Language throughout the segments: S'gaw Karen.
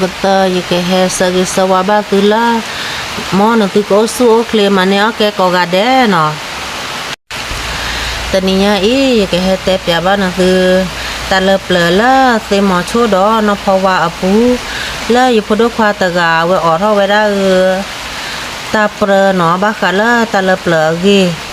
ကတၢၢ် ယကဟဲဆၢဂ့ၤဆၢဝါဘၣ်သုလၢ မ်နသုကအိၣ်ဆူၣ်အိၣ်ချ့ မၤန့ၢ်အီၣ်ကဲကိးဂၤဒဲးနီၤ. တနံၤညါအံၤ ယကဟဲတဲပၠးဘၣ်နသု တၢ်လၢပျၢၤလၢသ့ၣ်မီၤဆိၣ်ဒီးနီၢ်ဖီဝါအပူၤ လၢယဖိဒိၣ်ခွါတဂၤ အဝဲအိးထီၣ်ဝဲဒၣ် တၢ်ပြၢနီၤ ဘၣ်ဃးလၢတၢ်လၢပျၢၤအဂ့ၢ်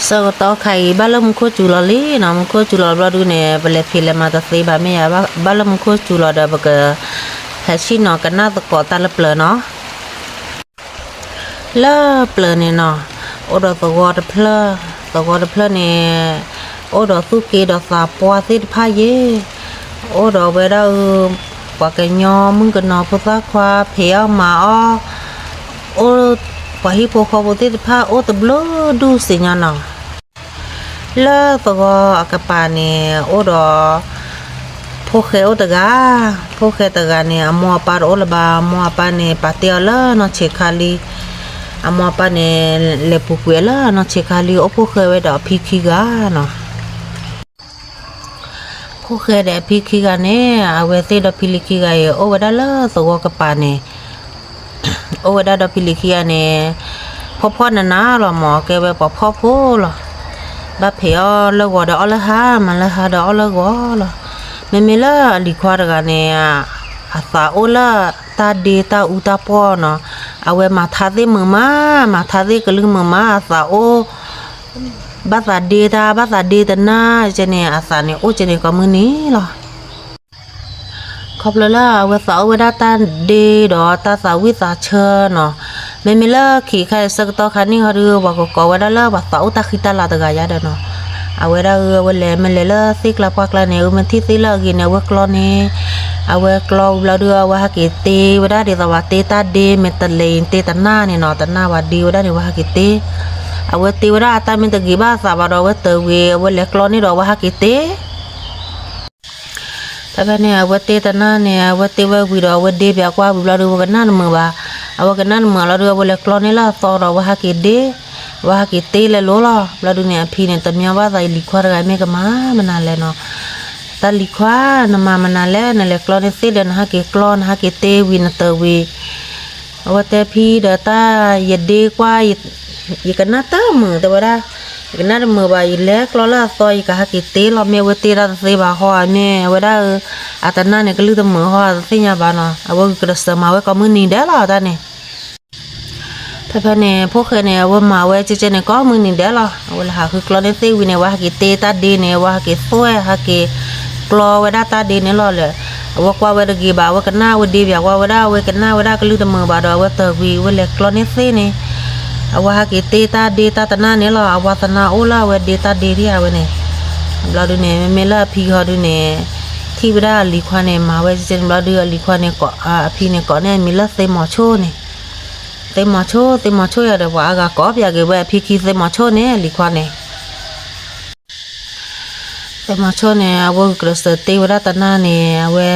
ဆၢကတီၢ်ခါအံၤ ဘၣ်လၢမူခိၣ်စူၤလီၤလံနီၤ, မူခိၣ်စူၤလီၤဘျီဒုန့ၣ် ပလဲၤဖံးလဲၤမၤတသ့ဘၣ်မ့ၢ်ဧါ, ဘၣ်လၢမူခိၣ်စူၤလီၤဒီး ပကဟဲဆ့ၣ်နီၤကနၣ်သကိးတၢ်လၢပျၢၤနီၤ. လၢပျၢၤန့ၣ်နီၤ, အိၣ်ဒီးသဝီတဖျၢၣ်, သဝီတဖျၢၣ်န့ၣ် အိၣ်ဒီးသူၣ်က့ဒီးသးပှၢ်သ့ၣ်တဖၣ်ယဲ, အိၣ်ဒီးဝဲဒၣ်အု ပှၤကညီမုၣ်ကနီၤဖိသၣ်ခွါ ဖံးအီၣ်မၤအီၣ်, အိၣ်, ပှၤဟံၣ်ဖိဃီဖိသ့ၣ်တဖၣ် အိၣ်တဘျုးဒူၣ်စ့ၢ်ကီးနီၤ. လၢသဝီအကပၤန့ၣ် အိၣ်ဒီး ဖိၣ်ဃဲအိၣ်တဂၤ, ဖိၣ်ဃဲတဂၤန့ၣ် အမိၢ်အပၢ်တအိၣ်လၢၤဘၣ်, အမိၢ်အပၢ်န့ၣ် ပာ်တ့ၢ်အီၤလၢနီၢ်ဆံးခါလံ, အမိၢ်အပၢ်န့ၣ် လဲၤပူၤကွံာ်အီၤလၢနီၢ်ဆံးခါလံ, အိၣ်ဖိၣ်ဃဲဝဲဒီးအဖံခံဂၤနီၤ. ဖိၣ်ဃဲဒီးအဖံခံဂၤန့ၣ် အဝဲသ့ၣ်ဒီဖံလံၤခံဂၤအံၤ အိၣ်ဝဲဒၣ်လၢသဝီကပၤန့ၣ်, အိၣ်ဝဲဒၣ်ဒီဖံလံၤခံဂၤန့ၣ် ဖှီၣ်ဖှီၣ်နးနးလီၤမၢ်, ကဲဝဲပှၤဖှီၣ်ဖိလီၤ. ဘၣ်ဖံးအီၣ်လၢဂီၤဒီးအီၣ်လၢဟါ, မၤလၢဟါဒီးအီၣ်လၢဂီၤလီၤ. မ့မ့ၢ်လၢအလံၤခွါတဂၤန့ၣ် အသးအိၣ်လၢတၢ်ဒ့တၢ်အူတၢ်ပီၢ်နီၤ, အဝဲမၤထါသ့ၣ်မုာ်မး, မၤထါသ့ၣ်ကလုၢ်မုာ်မး, အသးအိၣ် ဘၣ်သးဒ့တၢ်, ဘၣ်သးဒ့တနၢ်ကဲန့ၣ် အသးန့ၣ်အိၣ်ကဲန့ၣ်ကိးမုၢ်နံၤလီၤ. ခီဖျိလၢအဝဲသးအိၣ်ဝဲဒၣ်တၢ်ဒ့ဒီးတၢ်သးဝံၣ်သးဆၢနီၤ. မ့မ့ၢ်လၢခံခါအံၤ ဆၢကတီၢ်ခါန့ၣ်ဟီဒီး ပှၤကကိးဝဲဒၣ်လၢပှၤသးအိၣ်တၢ်ဃံတၢ်လၤတဂၤယါဒီးနီၤ. အဝဲဒၣ်အု အဝဲလဲၤမ့ၢ်လဲၤလၢသ့ၣ်ကျါပှၢ်ကျါန့ၣ် အု မ့ၢ်ထံၣ်သ့ၣ်လၢအဂ့ၤန့ၣ် အဝဲကျီန့ၣ်, အဝဲကျီဝံၤဘျီဒုး အဝဲဟဲက့ၤတ့ဝဲဒၣ်ဒ်သိးပှၤတ့တၢ်ဒ့ မ့ၢ်တလဲၤအံၤတ့တနၢ်န့ၣ်နီၤ, တနၢ်ပှၤဒ့ဝဲဒၣ်န့ၣ် အဝဲဟဲက့ၤတ့ အဝဲတ့ဝဲဒၣ်အတၢ်မ့ၢ်တဂ့ၤဘၣ်အသးဘၣ်ဒီး အဝဲတၢၤဝံၤ အဝဲလဲၤကျီန့ၣ်ဒီး အဝဲဟဲက့ၤတ့ ဖဲဖဲန့ၣ် အဝဲတ့တနၢ်န့ၣ် အဝဲတ့ဝဲဝံၤဒီး အဝဲဒ့ပၠးကွၢ်ဝံၤဘျီဒုး အဝဲကနၣ်တမုာ်ဘၣ်. အဝဲကနၣ်တမုာ်လီၤဒုး အဝဲလဲၤကျီန့ၣ်လၢအသီဒီး အဝဲဟဲက့ၤဒ့, အဝဲဟဲက့ၤတ့လဲၤလိၤလီၤ. ဘျီဒုးန့ၣ် အဖံန့ၣ် တမၢဘၣ်သး ယလံၤခွါတဂၤမ့ၢ်ကမၤမနုၤလဲၣ်နီၤ. တၢ်လံၤခွါ နမၤမနုၤလဲၣ်, နလဲၤကျီန့ၣ်သ့ဒီး နဟဲက့ၤကျီ နဟဲက့ၤတ့ဝံၤ နတၢၤဝံၤ အဝဲတဲဖံဒီးတၢ် ယဒ့ကွၢ် ယကနၣ်တမုာ် တဲဝဲဒၣ်, ယကနၣ်တမုာ်ဘၣ် ယလဲၤကျီလၢအသီ ယကဟဲက့ၤတ့လီၤ. မ့ၢ်အဝဲတ့တၢ်တသ့ဘၣ်ဟီ မ့ၢ်အဝဲဒၣ် အတနၢ်န့ၣ် ကလုၢ်တမုာ်ဟီ တသ့ၣ်ညါဘၣ်နီၤ. အဝဲဂုာ်ကျဲးစၢးမၤဝဲကိးမုၢ်နံၤဒဲးလီၤတၢ်န့ၣ် ဖဲဖဲန့ၣ် ဖိၣ်ဃဲန့ၣ် အဝဲမၤဝဲကဲကဲန့ၣ် ကိးမုၢ်နံၤဒဲးလီၤ. အဝဲလဲၤဟးဃုကျီန့ၣ်သ့ဝံၤန့ၣ် အဝဲဟဲက့ၤတ့တၢ်ဒ့န့ၣ် အဝဲဟဲက့ၤသွဲၣ် ဟဲက့ၤကျီဝဲဒၣ်တၢ်ဒ့န့ၣ်လီၤလၢ အဝဲကွၢ်ဝဲတဂ့ၤဘၣ် အဝဲကနၣ် အဝဲဒ့ပၠးကွၢ်ဝဲဒၣ် အဝဲကနၣ်ဝဲဒၣ်ကလုၢ်တမုာ်ဘၣ်ဒီး အဝဲတၢၤဝံၤ အဝဲလဲၤကျီန့ၣ်သ့န့ၣ် အဝဲဟဲက့ၤတ့တၢ်ဒ့တၢ်တနၢ်န့ၣ်လီၤ. အဝဲသနၢ်အိၣ်လၢအဝဲဒ့တၢ်ဒ့ဒံးဧါဝဲန့ၣ်. ဘျီဒုးန့ၣ် မ့မ့ၢ်လၢအဖံဟီဒုးန့ၣ် ထံၣ်ဝဲဒၣ်အလံၤခွါန့ၣ် မၤဝဲကဲန့ၣ်ဘျီဒုး အလံၤခွါန့ၣ် အဖံန့ၣ်ကိးန့ၢ်အမံၤလၢသ့ၣ်မီၤဆိန့ၣ်, သ့ၣ်မီၤဆိ သ့ၣ်မီၤဆိယၤဒီး ပှၤအါဂၤကိးပၠးက့ၤဝဲအဖံခံ သ့ၣ်မီၤဆိန့ၣ် အလံၤခွါန့ၣ် သ့ၣ်မီၤဆိန့ၣ် အဝဲဂုာ်ကျဲးစၢးတ့ဝဲဒၣ်တနၢ်န့ၣ် အဝဲ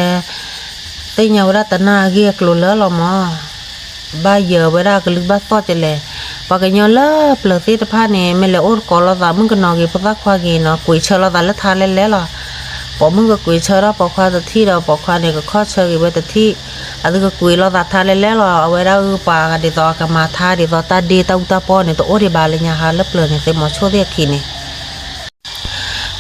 သ့ၣ်ညါဝဲဒၣ်တနၢ်အဂ့ၢ်အကျိၤလၢလီၤမၢ်. ဘၣ်ယၢၤဝဲဒၣ်ကလုၢ်ဘၣ်သီၣ်ကလဲၣ်. ပှၤကညီလၢပျၢၤသ့ၣ်တဖၣ်န့ၣ် မ့ၢ်လဲၤအိၣ်သကိးလိာ်သး မုၣ်ကနီၤဂ့ၤ ဖိသၣ်ခွါဂ့ၤနီၤ ကွံာ်ဆၢလိာ်သးလၢထါလဲၣ်လဲၣ်လီၤ. ပိာ်မုၣ်ကကွံာ်ဆၢထီၣ်ပိာ်ခွါတထံၣ်ဒီး ပိာ်ခွါန့ၣ် ကခီၣ်ဆၢဂ့ၤဝဲတထံၣ်, အသုကကွံာ်လိာ်သးထါလဲၣ်လဲၣ်လီၤ. အဝဲဒၣ်အုပှၤဒ်သိးအကမၤထါဒ်သိးတၢ်ဒ့တၢ်အူတၢ်ပီၢ်န့ၣ် တအိၣ်ဒံးဘၣ်လၢညါဟါလၢပျၢၤန့ၣ် သ့ၣ်မီၤဆိသ့ၣ်အခံန့ၣ်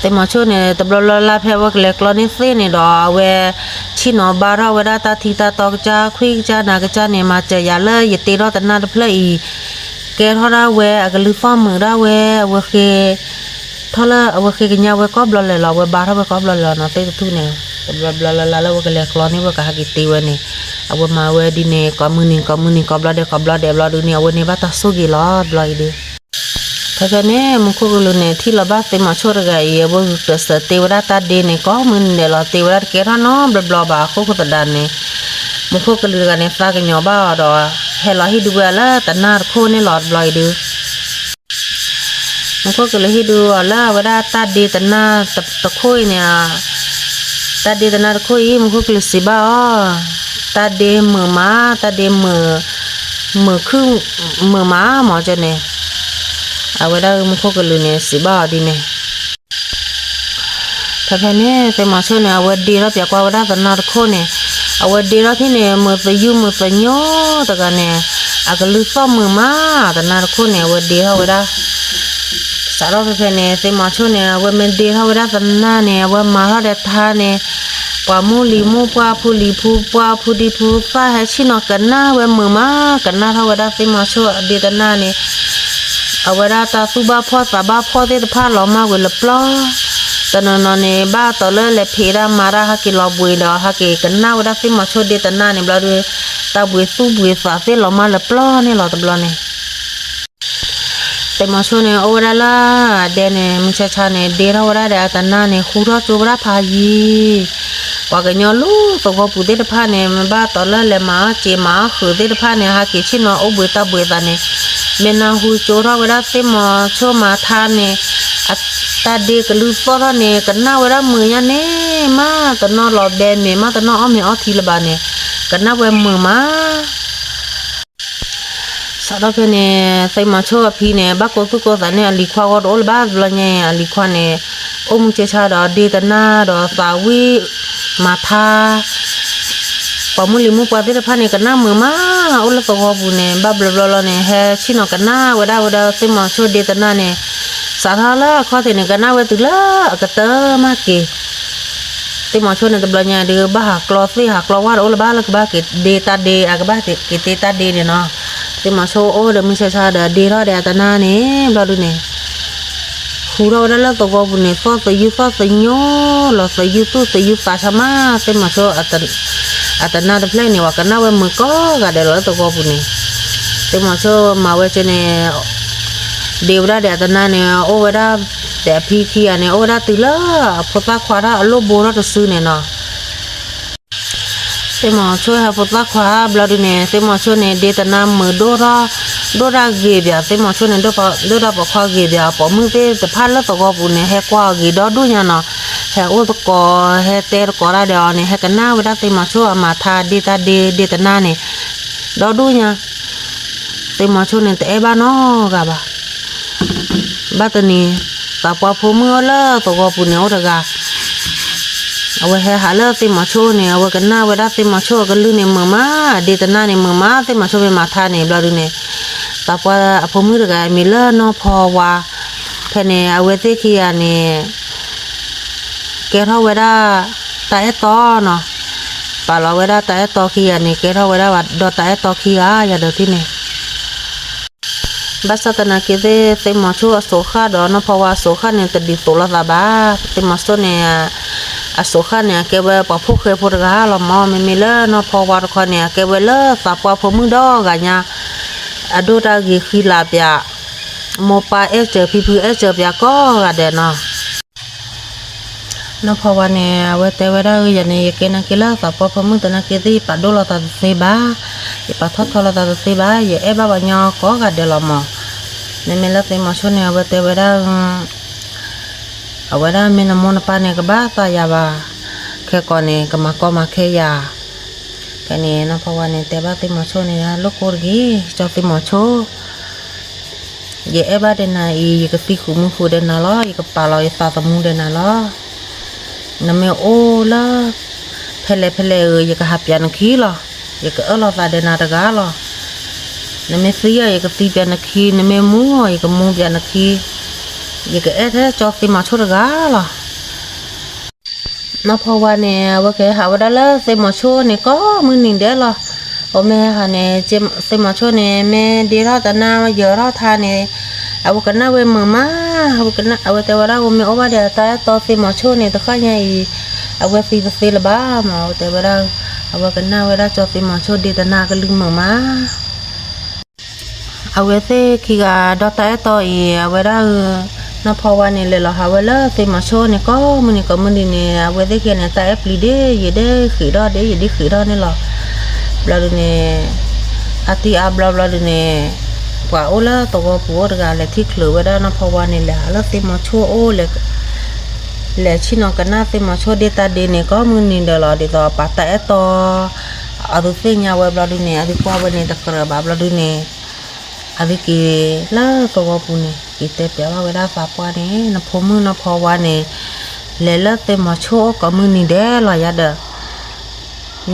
သ့ၣ်မီၤဆိန့ၣ် တဘျီလၢ်လၢ်ဖဲအဝဲကလဲၤကျီန့ၢ်သ့ၣ်န့ၣ်ဒီး အဝဲ ဆ့ၣ်နီၤဘါထီၣ်ဝဲဒၣ်တၢ်ထံတၢ်တီကစၢ် ခွံကစၢ်နၤကစၢ်န့ၣ် မၤစၢၤယၤလၢယတ့ထီၣ်တနၢ်တဖျၢၣ်အံၤ ကဲထီၣ်ဒၣ်ဝဲ အကလုၢ်သီၣ်မုာ်ဒၣ်ဝဲ အဝဲဃ့ ထီၣ်လၢအဝဲဃ့ကညးဝဲကိးဘျီလဲၣ်လီၤ အဝဲဘါထီၣ်ဝဲကိးဘျီလဲၣ်လီၤနီၤ သ့ၣ်တထူၣ်န့ၣ် တဘျီဘျီလၢ်လၢ်လၢအဝဲကလဲၤကျီန့ၢ်ဝဲကဟဲက့ၤတ့ဝဲန့ၣ် အဝဲမၤဝဲဒ်န့ၣ် ကိးမုၢ်နံၤ ကိးမုၢ်နံၤ ကိးဘျီဒဲးကိးဘျီဒဲးဘျီဒုးန့ၣ် အဝဲန့ၣ်ဘၣ်တၢ်ဆိၣ်ဂ့ၤလီၤဘျီအံၤဒီး ဖဲဖဲန့ၣ် မူခိၣ်ကလူးန့ၣ် ထံၣ်လီၤဘၣ်သ့ၣ်မီၤဆိၣ်တဂၤအံၤ အဝဲဂုာ်ကျဲးစၢးတ့ဝဲဒၣ်တၢ်ဒ့န့ၣ် ကိးမုၢ်နံၤဒဲးလီၤ တ့ဝဲဒၣ်တကဲထီၣ်နီတဘျီဘျီဘၣ်အခိၣ်ဃိသဒါန့ၣ် မူခိၣ်ကလူးတဂၤန့ၣ် သးကညီၤဘၣ်အီၤဒီး ဟဲလီၤဟံၣ်ဒုးဝဲလၢတနၢ်တခိၣ်န့ၣ်လီၤတဘျီအံၤဒုး မူခိၣ်ကလူးဟံၣ်ဒုးအီၤလၢအဝဲဒၣ်တၢ်ဒ့တနၢ်တခိၣ်အံၤန့ၣ် တၢ်ဒ့တနၢ်တခိၣ်အံၤ မူခိၣ်ကလူးစံးဘၣ်အီၤ တၢ်ဒ့မုာ်မး တၢ်ဒ့မုာ် မုာ်ခုၣ် မုာ်မးမၢ်ကန့ၣ် အဝဲဒၣ်မူခိၣ်ကလူးန့ၣ် စံးဘၣ်အီၤဒ်န့ၣ် ဖဲဖဲန့ၣ် သ့ၣ်မီၤဆိန့ၣ် အဝဲဒ့ထီၣ်ပၠးကွၢ်ဝဲဒၣ်သနါတခိၣ်န့ၣ်, အဝဲဒ့ထီၣ်ထံၣ်န့ၣ် မုာ်သယုၢ်မုာ်သညိတဂၤန့ၣ်, အကလုၢ်သီၣ်မုာ်မး, သနါတခိၣ်န့ၣ် အဝဲဒ့ထီၣ်ဝဲဒၣ် စးထီၣ်ဖဲဖဲန့ၣ် သ့ၣ်မီၤဆိန့ၣ် အဝဲမ့ၢ်ဒ့ထီၣ်ဝဲဒၣ်သနါန့ၣ် အဝဲမၤထီၣ်ဒီးထါန့ၣ်, ပှၤမုၢ်လံၤမုၢ်ပှၢ်ဖုလံၤဖုပှၢ် ဖုဒံဖုသၣ် ဟဲဆ့ၣ်နီၤကနၣ်ဝဲမုာ်မး, ကနၣ်ထီၣ်ဝဲဒၣ်သ့ၣ်မီၤဆိအဒ့သနါန့ၣ်, အဝဲဒၣ်တၢ်သူၣ်ဘၣ်ဖှီၣ်သးဘၣ်ဖှီၣ်သ့ၣ်တဖၣ်လီၤမၢ်ကွံာ်လၢပျီ, တနီၤနီၤန့ၣ် ဘၣ်တီးလၢလဲၤဖံးဒၣ်မၤတၢ် ဟဲက့ၤလီၤဘှံးဒီး ဟဲက့ၤကနၣ်ဝဲဒၣ်သ့ၣ်မီၤဆိဒ့သနါန့ၣ် ဘျီဒုး တၢ်ဘှံးသူၣ်ဘှံးသးသ့ၣ်လီၤမၢ်လၢပျီန့ၣ်လီၤတဘျီန့ၣ် သ့ၣ်မီၤဆိန့ၣ် အိၣ်ဝဲဒၣ်လၢအဒဲန့ၣ် မုၢ်ဆါဆါန့ၣ် ဒ့ထီၣ်ဝဲဒၣ်ဒီးအတနါန့ၣ် ဃူထီၣ်ကၠိဝဲဒၣ်ဖးယံၤ, ပှၤကညီလူၤသဝီပူၤသ့ၣ်တဖၣ်န့ၣ် မ့ၢ်ဘၣ်တီးလၢလဲၤမၤအီၣ်စ့မၤအီၣ်ဃုာ်သ့ၣ်တဖၣ်န့ၣ် ဟဲက့ၤဆ့ၣ်နီၤအိၣ်ဘှံးတၢ်ဘှံးသးန့ၣ်, မ့ၢ်နၢ်ဟူကၠိထီၣ်ဝဲဒၣ်သ့ၣ်မီၤဆိမၤထါန့ၣ်, အတၢ်ဒ့ကလုၢ်သီၣ်ထီၣ်န့ၣ် ကနၣ်ဝဲဒၣ်မုာ်ညါန့ၣ်, မ့ၢ်တနီၣ်လီၤဘဲမ့ၤ မ့ၢ်တနီၣ်အီၣ်မ့ၤအီထံလၢၤဘၣ်န့ၣ်, ကနၣ်ဝဲမုာ်မး စးထီၣ်ဖဲန့ၣ် သ့ၣ်မီၤဆိအဖံန့ၣ် ဘၣ်ကိးသူၣ်ကိးသးန့ၣ် အလံၤခွါဂီၢ်တအိၣ်လၢၤဘၣ်တဘျီညါအံၤ အလံၤခွါန့ၣ် အိၣ်မူကဲဆါဒီးဒ့တနါဒီးသးဝံၣ်မၤထါ, ပှၤမုၢ်လံၤမုၢ်ပှၢ်သ့ၣ်တဖၣ်န့ၣ် ကနၣ်မုာ်မး, အိၣ်လၢသဝီပူၤန့ၣ် ဘၣ်ဘျီဘျီလီၤန့ၣ် ဟဲဆ့ၣ်နီၤကနၣ်ဝဲဒၣ်ဝဲဒၣ်သ့ၣ်မီၤဆိဒ့တနါန့ၣ်, စးထီၣ်လၢအခီၣ်ထံးန့ၣ် ကနၣ်ဝဲတုၤလၢအကတၢၢ်မးက့ၤ သ့ၣ်မီၤဆိန့ၣ် တဘျီညါဒုး ဘၣ်ဟးကျီသ့ၣ်ဟးကျီဝၣ်တအိၣ်လၢၤဘၣ်လၢကဘၣ်က့ၤဒ့တၢ်ဒ့ အကဘၣ်က့ၤတ့တၢ်ဒ့န့ၣ်နီၤ, သ့ၣ်မီၤဆိအိၣ်ဒီးမုၢ်ဆါဆါဒီးဒ့ထီၣ်ဒီးအတနါန့ၣ် ဘျီဒုန့ၣ် ဃူထီၣ်ဝဲဒၣ်လၢသဝီပူၤန့ၣ် သီၣ်သယုၢ်သီၣ်သညိလီၤ သယုၢ်သူၣ်သယုၢ်သးဆါမး သ့ၣ်မီၤဆိ အတနါတဖျၢၣ်န့ၣ် ပှၤကနၣ်ဝဲမုာ်ကိးဂၤဒဲးလီၤလၢသဝီပူၤန့ၣ်, သ့ၣ်မီၤဆိမၤဝဲက့န့ၣ် ဒ့ဝဲဒၣ်ဒီးအတနါန့ၣ် အိၣ်ဝဲဒၣ်ဒီးအဖံခံဂၤန့ၣ် အိၣ်ဝဲဒၣ်တုၤလၢအဖိသၣ်ခွါထီၣ်အလိၣ်ဘိထီၣ်တစုန့ၣ်နီၤ သ့ၣ်မီၤဆိဟဲဖိသၣ်ခွါဘျီဒုန့ၣ် သ့ၣ်မီၤဆိန့ၣ် ဒ့တနါမုာ်ဒိၣ်ထီၣ် ဒိၣ်တၢ်ဂ့ၤပၠး သ့ၣ်မီၤဆိန့ၣ် ဒိၣ်တၢ်ပိာ်ခွါဂ့ၤပၠး ပိာ်မုၣ်သ့ၣ်တဖၣ်လၢသဝီပူၤန့ၣ် ဟဲကွၢ်အီၤဂ့ၤဒီဒူၣ်ညါနီၤ, ဟဲအိၣ်သကိး ဟဲတဲသကိးတၢ်ဒီးအီၤန့ၣ် ဟဲကနၣ်ဝဲဒၣ်သ့ၣ်မီၤဆိအမၤထါဒ့တၢ်ဒ့ဒ့တနါန့ၣ် ဒီဒူၣ်ညါ သ့ၣ်မီၤဆိန့ၣ် တအဲၣ်ဘၣ်နီတဂၤဘၣ် ဘၣ်တနံၤ သးပှၢ်ဖိမုၣ်အိၣ်လၢသဝီပူၤန့ၣ်အိၣ်တဂၤ အဝဲဟဲဟးလၢသ့ၣ်မီၤဆိန့ၣ် အဝဲကနၣ်ဝဲဒၣ်သ့ၣ်မီၤဆိအကလုၢ်န့ၣ်မုာ်မး ဒ့တနါန့ၣ်မုာ်မး သ့ၣ်မီၤဆိမ့ၢ်မၤထါန့ၣ် ဘျီဒုန့ၣ် သးပှၢ်အဖိမုၣ်တဂၤမံၤလၢနီၢ်ဖီဝါ ဖဲန့ၣ် အဝဲသ့ၣ်ခံဂၤန့ၣ် ကဲထီၣ်ဝဲဒၣ် တၢ်အဲၣ်တီနီၤ, ပာ်လီၤဝဲဒၣ်တၢ်အဲၣ်တီခံဂၤန့ၣ် ကဲထီၣ်ဝဲဒၣ်ဒီးတၢ်အဲၣ်တီခံဂၤ ယၤဒီးသ့ၣ်န့ၣ် ဘၣ်ဆၣ်သနာ်က့သ့ၣ် သ့ၣ်မီၤဆိအစိၤဃၣ်ဒီးနီၢ်ဖီဝါအစိၤဃၣ်န့ၣ် တဒ်သိးလိာ်သးဘၣ်, သ့ၣ်မီၤဆိန့ၣ် အစိၤဃၣ်န့ၣ် အကဲဝဲပှၤဖိၣ်ဃဲဖိတဂၤလီၤမး, မ့မ့ၢ်လၢနီၢ်ဖီဝါတခီန့ၣ် အကဲဝဲလၢသးပှၢ်ဖိမုၣ်ဒီဂၤညါ, အဒိၣ်တၢ်ဂ့ၤဃံလၤပၠး, မိၢ်ပၢ်အဲၣ်စၢၤဖံဖုအဲၣ်စၢၤပၠးကိးဂၤဒဲးနီၤ နီၢ်ဖီဝါန့ၣ် အဝဲတဲဝဲဒၣ် ယၤန့ၣ် ယကဲနာ်က့လၢသးပှၢ်ဖိမုၣ်သနာ်က့သ့ၣ် ယပာ်ဒိၣ်လိာ်သးတသ့ဘၣ်, ယပာ်ထီၣ်ထီလိာ်သးတသ့ဘၣ်, ယအဲၣ်ဘၣ်ပှၤညီကိးဂၤဒဲးလီၤမး, မ့မ့ၢ်လၢသ့ၣ်မီၤဆိန့ၣ် အဝဲတဲဝဲဒၣ် အဝဲဒၣ်မ့ၢ်နမိၢ်နပၢ်န့ၣ် ကဘၣ်သးယၤဘၣ်, ခဲကိာ်န့ၣ် ကမၤကီမၤခဲယၤ, ဖဲန့ၣ် နီၢ်ဖီဝါန့ၣ် တဲဘၣ်သ့ၣ်မီၤဆိန့ၣ် ယၤလိၣ်ကိတဂ့ၤ, ကၠီသ့ၣ်မီၤဆိ ယအဲၣ်ဘၣ်ဒီးနၤအံၤ ယကသံဃုာ်မူဃုာ်ဒီးနၤလီၤ, ယကပာ်လီၤယသးသမူဒီးနၤလီၤ. နမ့ၢ်အိၣ်လၢ ဖဲလဲၣ်ဖဲလဲၣ်ဧၢ ယကဟးပၠးနခံလီၤ, ယကအၢၣ်လီၤသးဒီးနၤတဂၤလီၤ. နမ့ၢ်သံအီၤ ယကသံပၠးနခံ, နမ့ၢ်မူအီၤ ယကမူပၠးနခံ, ယကအဲၣ်ထဲကၠီသ့ၣ်မီၤဆိတဂၤလီၤ. နီၢ်ဖီဝါန့ၣ် အဝဲကဟးဝဲဒၣ်လၢသ့ၣ်မီၤဆိန့ၣ် ကိးမုၢ်နံၤဒဲးလီၤ. အမ့ၢ်ဟးန့ၣ် သ့ၣ်မီၤဆိန့ၣ် မ့ၢ်ဒ့ထီၣ်တနါယၢၤထီၣ်ထါန့ၣ် အဝဲကနၣ်ဝဲမုာ်မး, အဝဲတဲဝဲဒၣ် အမ့ၢ်အိၣ်ဘၣ်ဒီးတၢ်အဲၣ်တီသ့ၣ်မီၤဆိန့ၣ် တဃၣ်ညါအံၤ အဝဲသံတသ့လၢၤဘၣ်မး, အဝဲတဲဝဲဒၣ် အဝဲကနၣ်ဝဲဒၣ်ကၠီသ့ၣ်မီၤဆိဒ့တနါကလုၢ်မုာ်မး အဝဲသ့ၣ်ခံဂၤဒီးတၢ်အဲၣ်တီအံၤ အဝဲဒၣ် နီၢ်ဖီဝါန့ၣ် လဲၤလီၤဟးဝဲလၢသ့ၣ်မီၤဆိန့ၣ် ကိးမုၢ်နံၤကိးမုၢ်နံၤန့ၣ် အဝဲသ့ၣ်ခံဂၤန့ၣ် တၢ်အဲၣ်ပျံၤဒ်ယံာ်ဒ်ဃံးဒီး ဒ်ယံာ်ဒ်ဃံးဒီးန့ၣ်လီၤ. ဘျီဒုန့ၣ် အါတံၢ်အါဘျီဘျီဒုန့ၣ် ပှၤအိၣ်လၢသဝီပူၤအိၣ်တဂၤ လဲၤထံၣ်ချုးဝဲဒၣ်နီၢ်ဖီဝါန့ၣ် လဲၤဟးလၢသ့ၣ်မီၤဆိအိၣ် လဲၤဆ့ၣ်နီၤကနၣ်သ့ၣ်မီၤဆိဒ့တၢ်ဒ့န့ၣ် ကိးမုၢ်နံၤဒဲးလီၤ. ဒ်သိးပာ်တၢ်အဲၣ်တီ အသုသ့ၣ်ညါဝဲဘျီဒုန့ၣ် အသုကွၢ်ဝဲန့ၣ်တကြၢးဘၣ်ဘျီဒုန့ၣ် အသုက့ၤလၢသဝီပူၤန့ၣ် က့ၤတဲပျးဘၣ်ဝဲဒၣ်သးပှၢ်န့ၣ် နဖိမုၣ်နီၢ်ဖီဝါန့ၣ် လဲၤလၢသ့ၣ်မီၤဆိၣ်အိၣ်ကိးမုၢ်နံၤဒဲးလီၤယၤဒီး,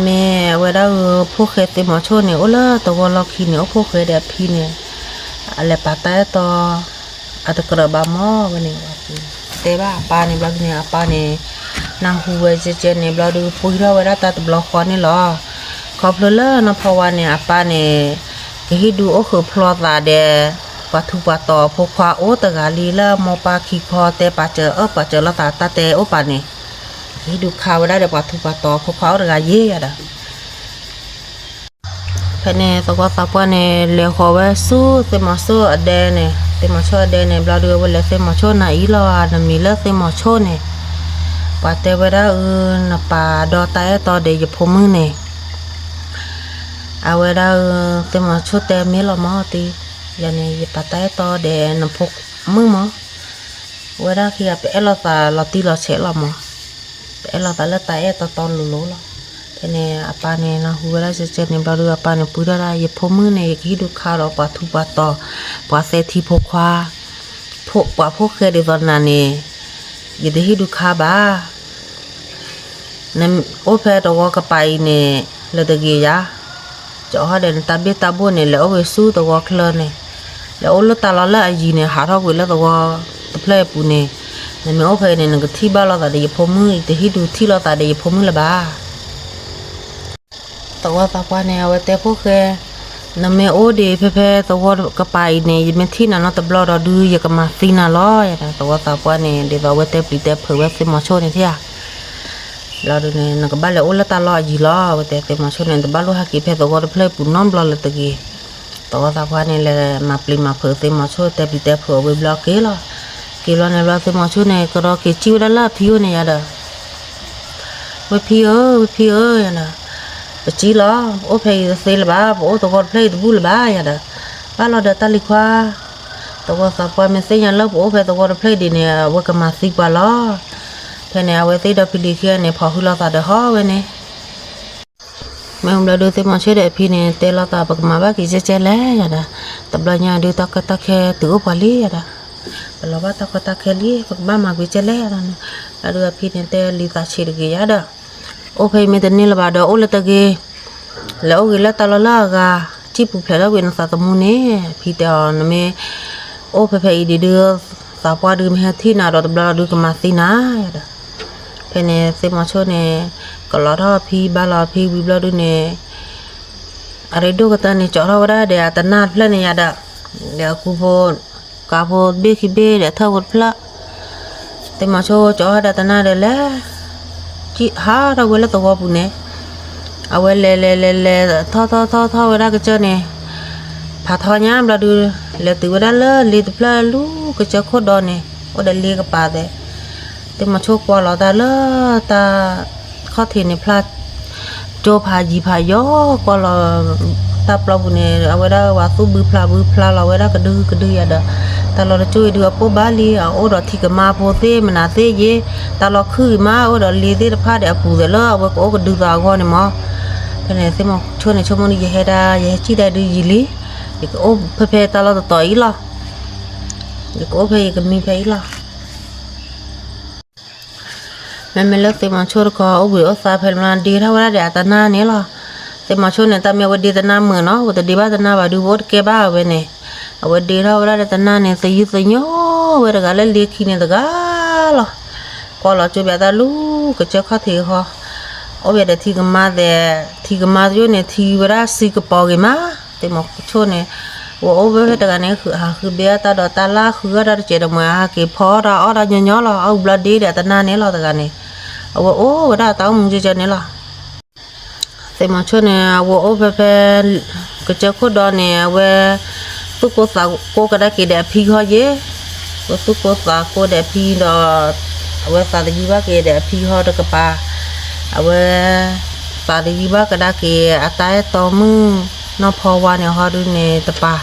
မ့ၢ်အဝဲဒၣ်ဧၢ ဖိၣ်ဃဲသ့ၣ်မီၤဆိၣ်န့ၣ် အိၣ်လၢသဝီလီၢ်ခံန့ၣ် အိၣ်ဖိၣ်ဃဲဒီးအဖံန့ၣ်, အလဲၤပာ်တၢ်အဲၣ်တီ အတကြၢးဘၣ်မၢ်ဝဲန့ၣ်, တဲဘၣ်အပၢ်န့ၣ်ဘျီဒုန့ၣ် အပၢ်န့ၣ် နၢ်ဟူဝဲကဲကဲန့ၣ် ဘျီဒုပှံထီၣ်ဝဲဒၣ်တၢ်တဘျီဃီန့ၣ်လီၤ. ခီဖျိလၢနီၢ်ဖီဝါန့ၣ် အပၢ်န့ၣ် ကဟံးဒုးအိၣ်ဃုာ်ဖျီသးဒီး ပှၤထူးပှၤတီၤဖိခွါအိၣ်တဂၤလံ လၢမိၢ်ပၢ်ခံခီတဲပာ်စၢၤအၢပာ်စၢၤလိာ်သး တၢ်တဲအိၣ်ပာ်န့ၣ်, ကဟံးဒုးခးဝဲဒၣ်ဒီးပှၤထူးပှၤတီၤဖိခွါအိၣ်တဂၤယဲယၤဒီး ဖဲန့ၣ်သဝီသးပှၢ်န့ၣ် လဲၤဃီၤဝဲဆူသ့ၣ်မီၤဆိၣ်အဒဲန့ၣ်, သ့ၣ်မီၤဆိၣ်အဒဲန့ၣ် ဘျီဒုအဝဲလဲၤသ့ၣ်မီၤဆိၣ်နၤအံၤလီၤဧါ, နမံၤလၢသ့ၣ်မီၤဆိၣ်န့ၣ်, ပှၤတဲဝဲဒၣ်အၢ နပာ်ဒီးတၢ်အဲၣ်တီဒီးယဖိမုၣ်န့ၣ်, အဝဲဒၣ်အၢ သ့ၣ်မီၤဆိၣ်တဲမ့ၢ်လီၤမၢ်တံၢ်, ယၤန့ၣ် ယပာ်တၢ်အဲၣ်တီဒီးနဖိမုၣ်မၢ်, အဝဲဒၣ်ခံဂၤပအဲၣ်လိာ်သးလီၤတံၢ်လီၤဆဲးလီၤမၢ်, ပအဲၣ်လိာ်သးလၢတၢ်အဲၣ်တီတီလိၤလိၤလီၤ. ဖဲန့ၣ် အပၢ်န့ၣ် နၢ်ဟူဝဲဒၣ်ကဲကဲန့ၣ် ဘျီဒုအပၢ်န့ၣ် ပှံထီၣ်ဒၣ် ယဖိမုၣ်န့ၣ် ယကဟံးဒုးခးဒီးပှၤထူးပှၤတီၤ, ပှၤသဲထံဖိခွါ, ပှၤဖိၣ်ဃဲဒ်သိးနၤန့ၣ်, ယတဟံးဒုးခးဘၣ် နအိၣ်ဖဲသဝီကပၤအံၤန့ၣ် လၢတဂ့ၤယၤ, ကၠီၤဟီၣ်ဒီးနတၢ်ဘ့ၣ်တၢ်ဘိၣ်န့ၣ် လဲၤအိၣ်ဝဲဆူသဝီချၢန့ၣ်, လဲၤအိၣ်လၢတၢ်လီၢ်လၢအယံၤန့ၣ် ဟးထီၣ်ကွံာ်လၢသဝီတဖျၢၣ်အပူၤန့ၣ်, နမ့ၢ်အိၣ်ဖဲအံၤန့ၣ် နကထံၣ်ဘၣ်လိာ်သးဒီးယဖိမုၣ်, ယတဟံးဒုးထံၣ်လိာ်သးဒီးယဖိမုၣ်လၢၤဘၣ်. သဝီသးပှၢ်န့ၣ် အဝဲတဲဖိၣ်ဃဲ, နမ့ၢ်အိၣ်ဒံးဖဲဖဲသဝီကပၤအံၤန့ၣ် ယမ့ၢ်ထံၣ်နၤနီတဘျီဒီးဒုး ယကမၤသံနၤလီၤ. သဝီသးပှၢ်န့ၣ် ဒ်သိးအဝဲတဲပျံၤတဲဖုးဝဲသ့ၣ်မီၤဆိၣ်န့ၣ်ထံၣ်ဧါ, ဘျီဒုန့ၣ် နကဘၣ်လဲၤအိၣ်လၢတၢ်လီၢ်အယံၤလီၤ. အဝဲတဲသ့ၣ်မီၤဆိၣ်န့ၣ် တဘၣ်လိၣ်ဟဲက့ၤဖဲသဝီတဖျၢၣ်အပူၤနီတဘျီလၢၤတဂ့ၤ. သဝီသးပှၢ်န့ၣ် လဲၤမၤပျံၤမၤဖုးသ့ၣ်မီၤဆိၣ် တဲပျံၤတဲဖုးအဝဲဘျီက့ၤလီၤ. က့ၤဘျီန့ၣ်ဘျီသ့ၣ်မီၤဆိၣ်န့ၣ် ကဒီးက့ၤစံၣ်ဝဲဒၣ်လၢအဖံအိၣ်န့ၣ်ယၤဒီး ဝဲဖံဧၢ, ဝဲဖံဧၢ, ယၤဒီး ပစံၣ်လီၤ, ပအိၣ်ဖဲအံၤတသ့လၢၤဘၣ်, ပအိၣ်သဝီတဖျၢၣ်အံၤတဘူၣ်လၢၤဘၣ်ယၤဒီး, ဘၣ်လီၤဒီးတၢ်လံၤခွါ. သဝီသးပှၢ်မ့ၢ်သ့ၣ်ညါလၢပအိၣ်ဖဲသဝီတဖျၢၣ်အံၤဒ်န့ၣ် အဝဲကမၤသံပှၤလီၤ. ဖဲန့ၣ် အဝဲသ့ၣ်ဒီဖံလံၤခံဂၤန့ၣ် ဖီၣ်ဃံလိာ်သးဒီးဟီဝဲန့ၣ် မ့ၢ်ဘျီဒုသ့ၣ်မီၤဆိၣ်ဒီးအဖံန့ၣ် တဲလိာ်သး ပကမၤဘၣ်က့ၤကဲကဲလဲၣ်ယၤဒီး, တဘျီညါဒုတၢ်ကီတၢ်ခဲတုၤအိၣ်ပှၤလံယၤဒီး, ပလီၤဘၣ်တၢ်ကီတၢ်ခဲလံ ပကဘၣ်မၤကွံာ်ကဲလဲၣ်ယၤဒီး, ဘျီဒုအဖံန့ၣ်တဲလံသးဆံးတဂ့ၤယၤဒီး, အိၣ်ဖဲအံၤမ့ၢ်တန့ၢ်လၢၤဘၣ်ဒီးအိၣ်လၢတဂ့ၤ, လဲၤအိၣ်ဂ့ၤလၢတၢ်လီၢ်လၢအဂၤ, စံၣ်ပူၤဖျဲးထီၣ်ကွံာ်နသးသမူန့ၣ်, အဖံတဲအီၤ နမ့ၢ်အိၣ်ဖဲဖဲအံၤဒ်ဒု သးပှၢ်ဒုမ့ၢ်ဟဲထံၣ်နၤဒီးတဘျီဒုကမၤသံနၤယၤဒီး, ဖဲန့ၣ်သ့ၣ်မီၤဆိၣ်န့ၣ် ကလီၤထီၣ်အဖံ ဘၣ်လီၤအဖံဝံၤဘျီဒုန့ၣ်, အရ့ဒိၣ်ကတၢၢ်န့ၣ် ကၠီထီၣ်ဝဲဒၣ်ဒီးအတနၢ်တဖျၢၣ်န့ၣ်ယၤဒီး, ဒီးအကူဖိ, ကၤဖိတဘ့ၣ်ခံဘ့ၣ်ဒီးထၢၣ်ဖိတဖျၢၣ်, သ့ၣ်မီၤဆိၣ်ကၠီထီၣ်ဒီးတနၢ်ဒီးလဲၤ ဟးထီၣ်ဝဲလၢသဝီပူၤန့ၣ်, အဝဲလဲၤလဲၤလဲၤလဲၤထီၣ်ထီၣ်ထီၣ်ထီၣ်ဝဲဒၣ်ကစၢၢ်န့ၣ်, ဖးထီညါဘျီဒု, လဲၤတုၤဝဲဒၣ်လၢလ့တဖျၢၣ်လူၤကစၢၢ်ခိၣ်ဒီန့ၣ်, အိၣ်ဒီးလ့ကပၤသဲး, သ့ၣ်မီၤဆိၣ်ကွၢ်လီၤတၢ်လၢတၢ်ခီၣ်ထံးန့ၣ်ဖျါ ကၠိဖးယံၤဖးယီၤကွၢ်လီၤ, တၢ်ပျီပူၤန့ၣ် အဝဲဒၣ်ဝဲသူၣ်ဘုဖျါဘုဖျါလီၤဝဲဒၣ်ကဒုကဒုယၤဒီး, တၢ်လီၢ်တကၠိအံၤဒုးအပိၢ်ဘၣ်လံ အအိၣ်ဒီးထံကမါဖိသ့ၣ်မနုၤသ့ၣ်ယ့, တၢ်လီၢ်ခုၣ်ဂ့ၤမး အိၣ်ဒီးလ့သ့ၣ်တဖၣ်ဒီးအပူၤသဲးလၢအဝဲကအိၣ်ကဒုသးအဂီၢ်န့ၣ်မး, ဖဲန့ၣ်သ့ၣ်မီၤဆိၣ်န့ၣ်ဆိကမိၣ်ဒုး ယဟဲဒၣ် ယဟဲစံၣ်ဒၣ်ဒုးယံာ်လံ, ယကအိၣ်ဖဲဖဲတၢ်လီၢ်တတီၤအံၤလီၤ, ယကအိၣ်ဖဲယကမံဖဲအံၤလီၤ. မ့မ့ၢ်လၢသ့ၣ်မီၤဆိၣ်တခီ အိၣ်ဘှံးအိၣ်သါဖဲလၢဒ့ထီၣ်ဝဲဒၣ်ဒီးအတနၢ်န့ၣ်လီၤ. သ့ၣ်မီၤဆိၣ်န့ၣ် တၢ်မ့ၢ်အဝဲဒ့တနၢ်မုာ်နီၤ, ပတဒ့ဘၣ်တနၢ်ဘၣ်ဒုး ပအိၣ်တကဲဘၣ်ဝဲန့ၣ်, အဝဲဒ့ထီၣ်ဝဲဒၣ်ဒီးတနၢ်န့ၣ် သယုၢ်သညိဝဲတဂၤလၢလ့ခံန့ၣ်တဂၤလီၤ. ကွၢ်လီၤကၠိဘၣ်တၢ်လူၤကစၢၢ်ခီၣ်ထံးဃီ, အိၣ်ဘၣ်ဒီးထံကမါသဲး, ထံကမါသ့ၣ်န့ၣ် ထံဝဲဒၣ်စံကပီၤဂ့ၤမး, သ့ၣ်မီၤဆိၣ်န့ၣ် ဝဲအိၣ်ဝဲဖဲတဂၤန့ၣ် ဃုဟးဃုဘ့ၣ်အတၢ်ဒီးတၢ်လၢဃုအတၢ်တစဲးတမှဲၤ ဟးက့ၤဖီအီၣ်တၢ်အီၣ်တၢ်ညီညီလီၤ. အဝဲဘျီဒ့ဒီးအတနၢ်န့ၣ်လီၤတဂၤန့ၣ်, အဝဲအိၣ်ဝဲဒၣ်အတၢ်အိၣ်မူကၠဲကၠဲန့ၣ်လီၤ. သ့ၣ်မီၤဆိၣ်န့ၣ် အဝဲအိၣ်ဖဲဖဲ ကစၢၢ်ခိၣ်ဒီန့ၣ် အဝဲ သူၣ်ကိၢ်သးကိၢ်ကဒါက့ၤဒီးအဖံဃီယ့, အဝဲသူၣ်ကိၢ်သးကိၢ်ဒီးအဖံဒီး အဝဲသးသယုၢ်ဘၣ်က့ၤဒီးအဖံဃီတကပၤ, အဝဲ သးသယုၢ်ဘၣ်ကဒါက့ၤအတၢ်အဲၣ်တီမုၣ်နီၢ်ဖီဝါန့ၣ်ဟီဒုန့ၣ်တပၤ,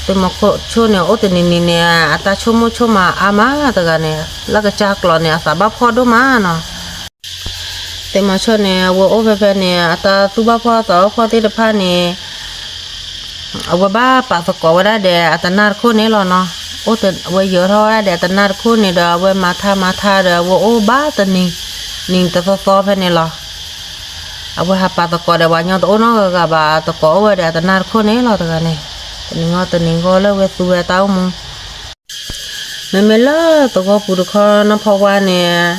သ့ၣ်မီၤဆိၣ်န့ၣ် အိၣ်တနံၤနံၤန့ၣ် အတၢ်ဆိကမိၣ်ဆိကမးအါမးတဂၤန့ၣ်, လၢကစၢ်ကျိာ်န့ၣ် အသးဘၣ်ဖှီၣ်ဒိၣ်မးနီၤ. သ့ၣ်မီၤဆိၣ်န့ၣ် အဝဲအိၣ်ဖဲဖဲန့ၣ် အတၢ်သူၣ်ဘၣ်ဖှီၣ်သးဘၣ်ဖှီၣ်သ့ၣ်တဖၣ်န့ၣ် အဝဲဘၣ်ပာ်သကိးဝဲဒၣ်ဒီးအတနၢ်တခိၣ်န့ၣ်လီၤနီၤ. အိၣ်တ, အဝဲယၢၤထီၣ်ဝဲဒၣ်ဒီးအတနၢ်တခိၣ်န့ၣ်ဒီး အဝဲမၤထါမၤထါဒီး အဝဲအိၣ်ဘၣ်တနံၤ, နံၤတသီသီဖဲန့ၣ်လီၤ. အဝဲဟးပာ်သကိးဒီး ပှၤညီတအိၣ်နီတဂၤဂၤဘၣ်, သကိးအိၣ်ဝဲဒီးအတနၢ်တခိၣ်န့ၣ်လီၤတဂၤန့ၣ်, တနံၤဂီၢ်တနံၤဂီၢ်လၢအဝဲသူဝဲတၢ်အိၣ်မူ မ့မ့ၢ်လၢသဝီပူၤတခီ နီၢ်ဖီဝါန့ၣ်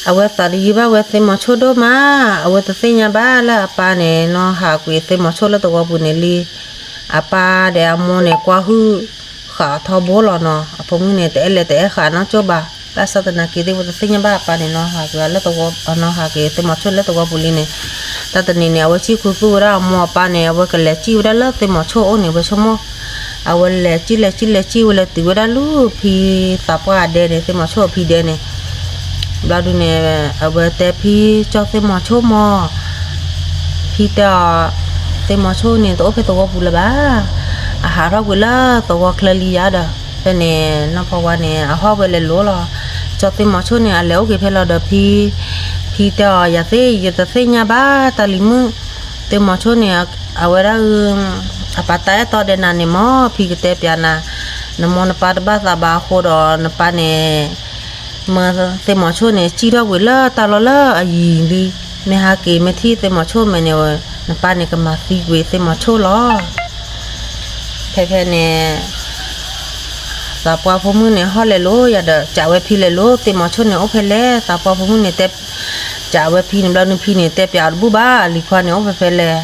အဝဲသးတယုၢ်ဘၣ်ဝဲသ့ၣ်မီၤဆိၣ်ဒိၣ်မး, အဝဲတသ့ၣ်ညါဘၣ်လၢအပၢ်န့ၣ် နီၢ်ဟးကွံာ်သ့ၣ်မီၤဆိၣ်လၢသဝီပူၤန့ၣ်လံ. အပၢ်ဒီးအမိၢ်န့ၣ် ကွၢ်ဟုၣ်ဃာ်ထီဘိလီၤနီၤ. အဖိမုၣ်န့ၣ် တအဲၣ်လဲၤတအဲၣ်ဃာ်နီတဘျီဘၣ်. ဘၣ်ဆၣ်သနာ်က့သ့ၣ် အဝဲတသ့ၣ်ညါဘၣ်အပၢ်န့ၣ် နီၢ်ဟးကွံာ်လၢသဝီ, နီၢ်ဟးကွံာ်သ့ၣ်မီၤဆိၣ်လၢသဝီပူၤလံန့ၣ်. တၢ်တနံၤန့ၣ် အဝဲစံၣ်ခူသူၣ်ဝဲဒၣ်အမိၢ်အပၢ်န့ၣ် အဝဲကလဲၤစံၣ်ဝဲဒၣ်လၢသ့ၣ်မီၤဆိၣ်အအိၣ်န့ၣ် အဝဲဆိကမိၣ်, အဝဲလဲၤစံၣ်လဲၤစံၣ်လဲၤစံၣ်ဝဲ လဲၤတုၤဝဲဒၣ်လၢဖံသးပှၢ်အဒဲန့ၣ်, သ့ၣ်မီၤဆိၣ်အဖံဒဲန့ၣ်. ဘျီဒုန့ၣ် အဝဲတဲဖံ ကၠီသ့ၣ်မီၤဆိၣ်မီၤ, ဖံတဲအီၤ, သ့ၣ်မီၤဆိၣ်န့ၣ် တအိၣ်ဖဲသဝီပူၤလၢၤဘၣ်. အဟးထီၣ်ကွံာ်လၢသဝီချၢလံယါဒီး, ဖဲန့ၣ် နီၢ်ဖီဝါန့ၣ် အဟီၣ်ဝဲလဲၤလိၤလီၤ. ကၠီသ့ၣ်မီၤဆိၣ်န့ၣ် အလဲၤအိၣ်က့ၤဖဲလီၤဒီးဖံ, ဖံတဲအီၤ, ယၤသ့ၣ် ယတသ့ၣ်ညါဘၣ်တၢ်လံၤမုၣ်, သ့ၣ်မီၤဆိၣ်န့ၣ် အဝဲဒၣ် အပာ်တၢ်အဲၣ်တီဒဲးနၤန့ၣ်မီၤ, ဖံကတဲပၠးနၤ, နမိၢ်နပၢ်တဘၣ်သးဘၣ်အဃိဒီး နပၢ်န့ၣ် မၢသ့ၣ်မီၤဆိၣ်န့ၣ် စံၣ်ထီၣ်ကွံာ်လၢတၢ်လီၢ်လၢအယံၤလံ. မ့ၢ်ဟဲက့ၤမ့ၢ်ထံၣ်သ့ၣ်မီၤဆိၣ်မဲာ်န့ၣ်, နပၢ်န့ၣ်ကမၤသံကွံာ်သ့ၣ်မီၤဆိၣ်လီၤ. ဖဲဖဲန့ၣ် သးပှၢ်ဖိမုၣ်န့ၣ် ဟီၣ်လဲၤလိၤယါဒီး ကးဝဲဖံလဲၤလိၤ သ့ၣ်မီၤဆိၣ်န့ၣ်အိၣ်ဖဲလဲၣ်. သးပှၢ်ဖိမုၣ်န့ၣ်တဲ, ကးဝဲဖံန့ၣ် ဘျီဒုဖံန့ၣ် တဲပၠးအီၤတဘူၣ်ဘၣ် အလံၤခွါန့ၣ်အိၣ်ဖဲဖဲလဲၣ်.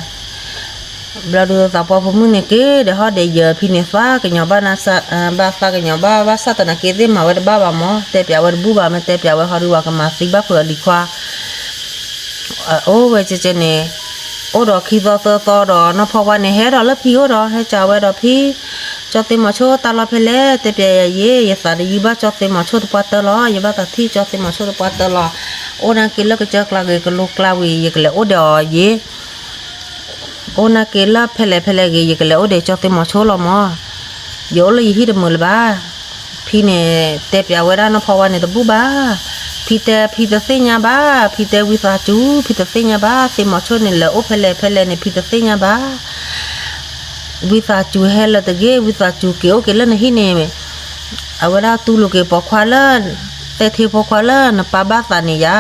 ဘျီဒုသးပှၢ်ဖိမုၣ်န့ၣ်က့ၤဒီးဟီၣ်ဒီးယၢၤ ဖံန့ၣ်သးကညီၤဘၣ်, ဘၣ်သးကညီၤဘၣ်, ဘၣ်ဆၣ်သနာ်က့သ့ၣ်မၤဝဲတဘၣ်ဘၣ်မီၤ, တဲပၠးဝဲတဘူၣ်ဘၣ်, မ့ၢ်တဲပၠးဝဲဟီဒု ပှၤကမၤသံဘၣ်ဖုးအလံၤခွါ အိၣ်ဝဲကဲကဲန့ၣ်, အိၣ်ဒီးခံသီသၢသီဒီး နီၢ်ဖီဝါန့ၣ် ဟဲဒီးလၢဖံအိၣ်ဒီး ဟဲကးဝဲဒီးဖံ, ကၠီသ့ၣ်မီၤဆိၣ်တၢ်လီၢ်ဖဲလဲၣ်, တဲပၠးယၤယ့, ယသးတယုၢ်ဘၣ်ကၠီသ့ၣ်မီၤဆိၣ်တပှၢ်တၢၢ်လီၤ, ယဘၣ်သးထံၣ်ကၠီသ့ၣ်မီၤဆိၣ်တပှၢ်တၢၢ်လီၤ. အိၣ်နာ်က့လၢကစၢၢ်ကျါဂ့ၤ ကလိကျါဝံၤ ယကလဲၤအိၣ်ဒီးအီၤယ့ အိၣ်နာ်က့လၢဖဲလဲၣ်ဖဲလဲၣ်ဂ့ၤ ယကလဲၤအိၣ်ဒီးကၠီသ့ၣ်မီၤဆိၣ်လီၤမီၤ, ယအိၣ်လၢယဟံၣ်တမုာ်လၢၤဘၣ်. ဖံန့ၣ် တဲပၠးဝဲဒၣ်နီၢ်ဖီဝါန့ၣ်တဘူၣ်ဘၣ်. ဖံတဲ ဖံတသ့ၣ်ညါဘၣ်, ဖံတဲဝံသးစူၤ ဖံတသ့ၣ်ညါဘၣ်, သ့ၣ်မီၤဆိၣ်န့ၣ် လဲၤအိၣ်ဖဲလဲၣ်ဖဲလဲၣ်န့ၣ် ဖံတသ့ၣ်ညါဘၣ်. ဝံသးစူၤဟဲလၢတဂ့ၤ, ဝံသးစူၤက့ၤအိၣ်က့ၤလၢနဟံၣ်န့ၣ်, အဝဲဒၣ်တူၢ်လိာ်က့ၤပိာ်ခွါလၢ သဲထ့ဖိခွါလၢနပၢ်ဘၣ်သးန့ၣ်ယါ,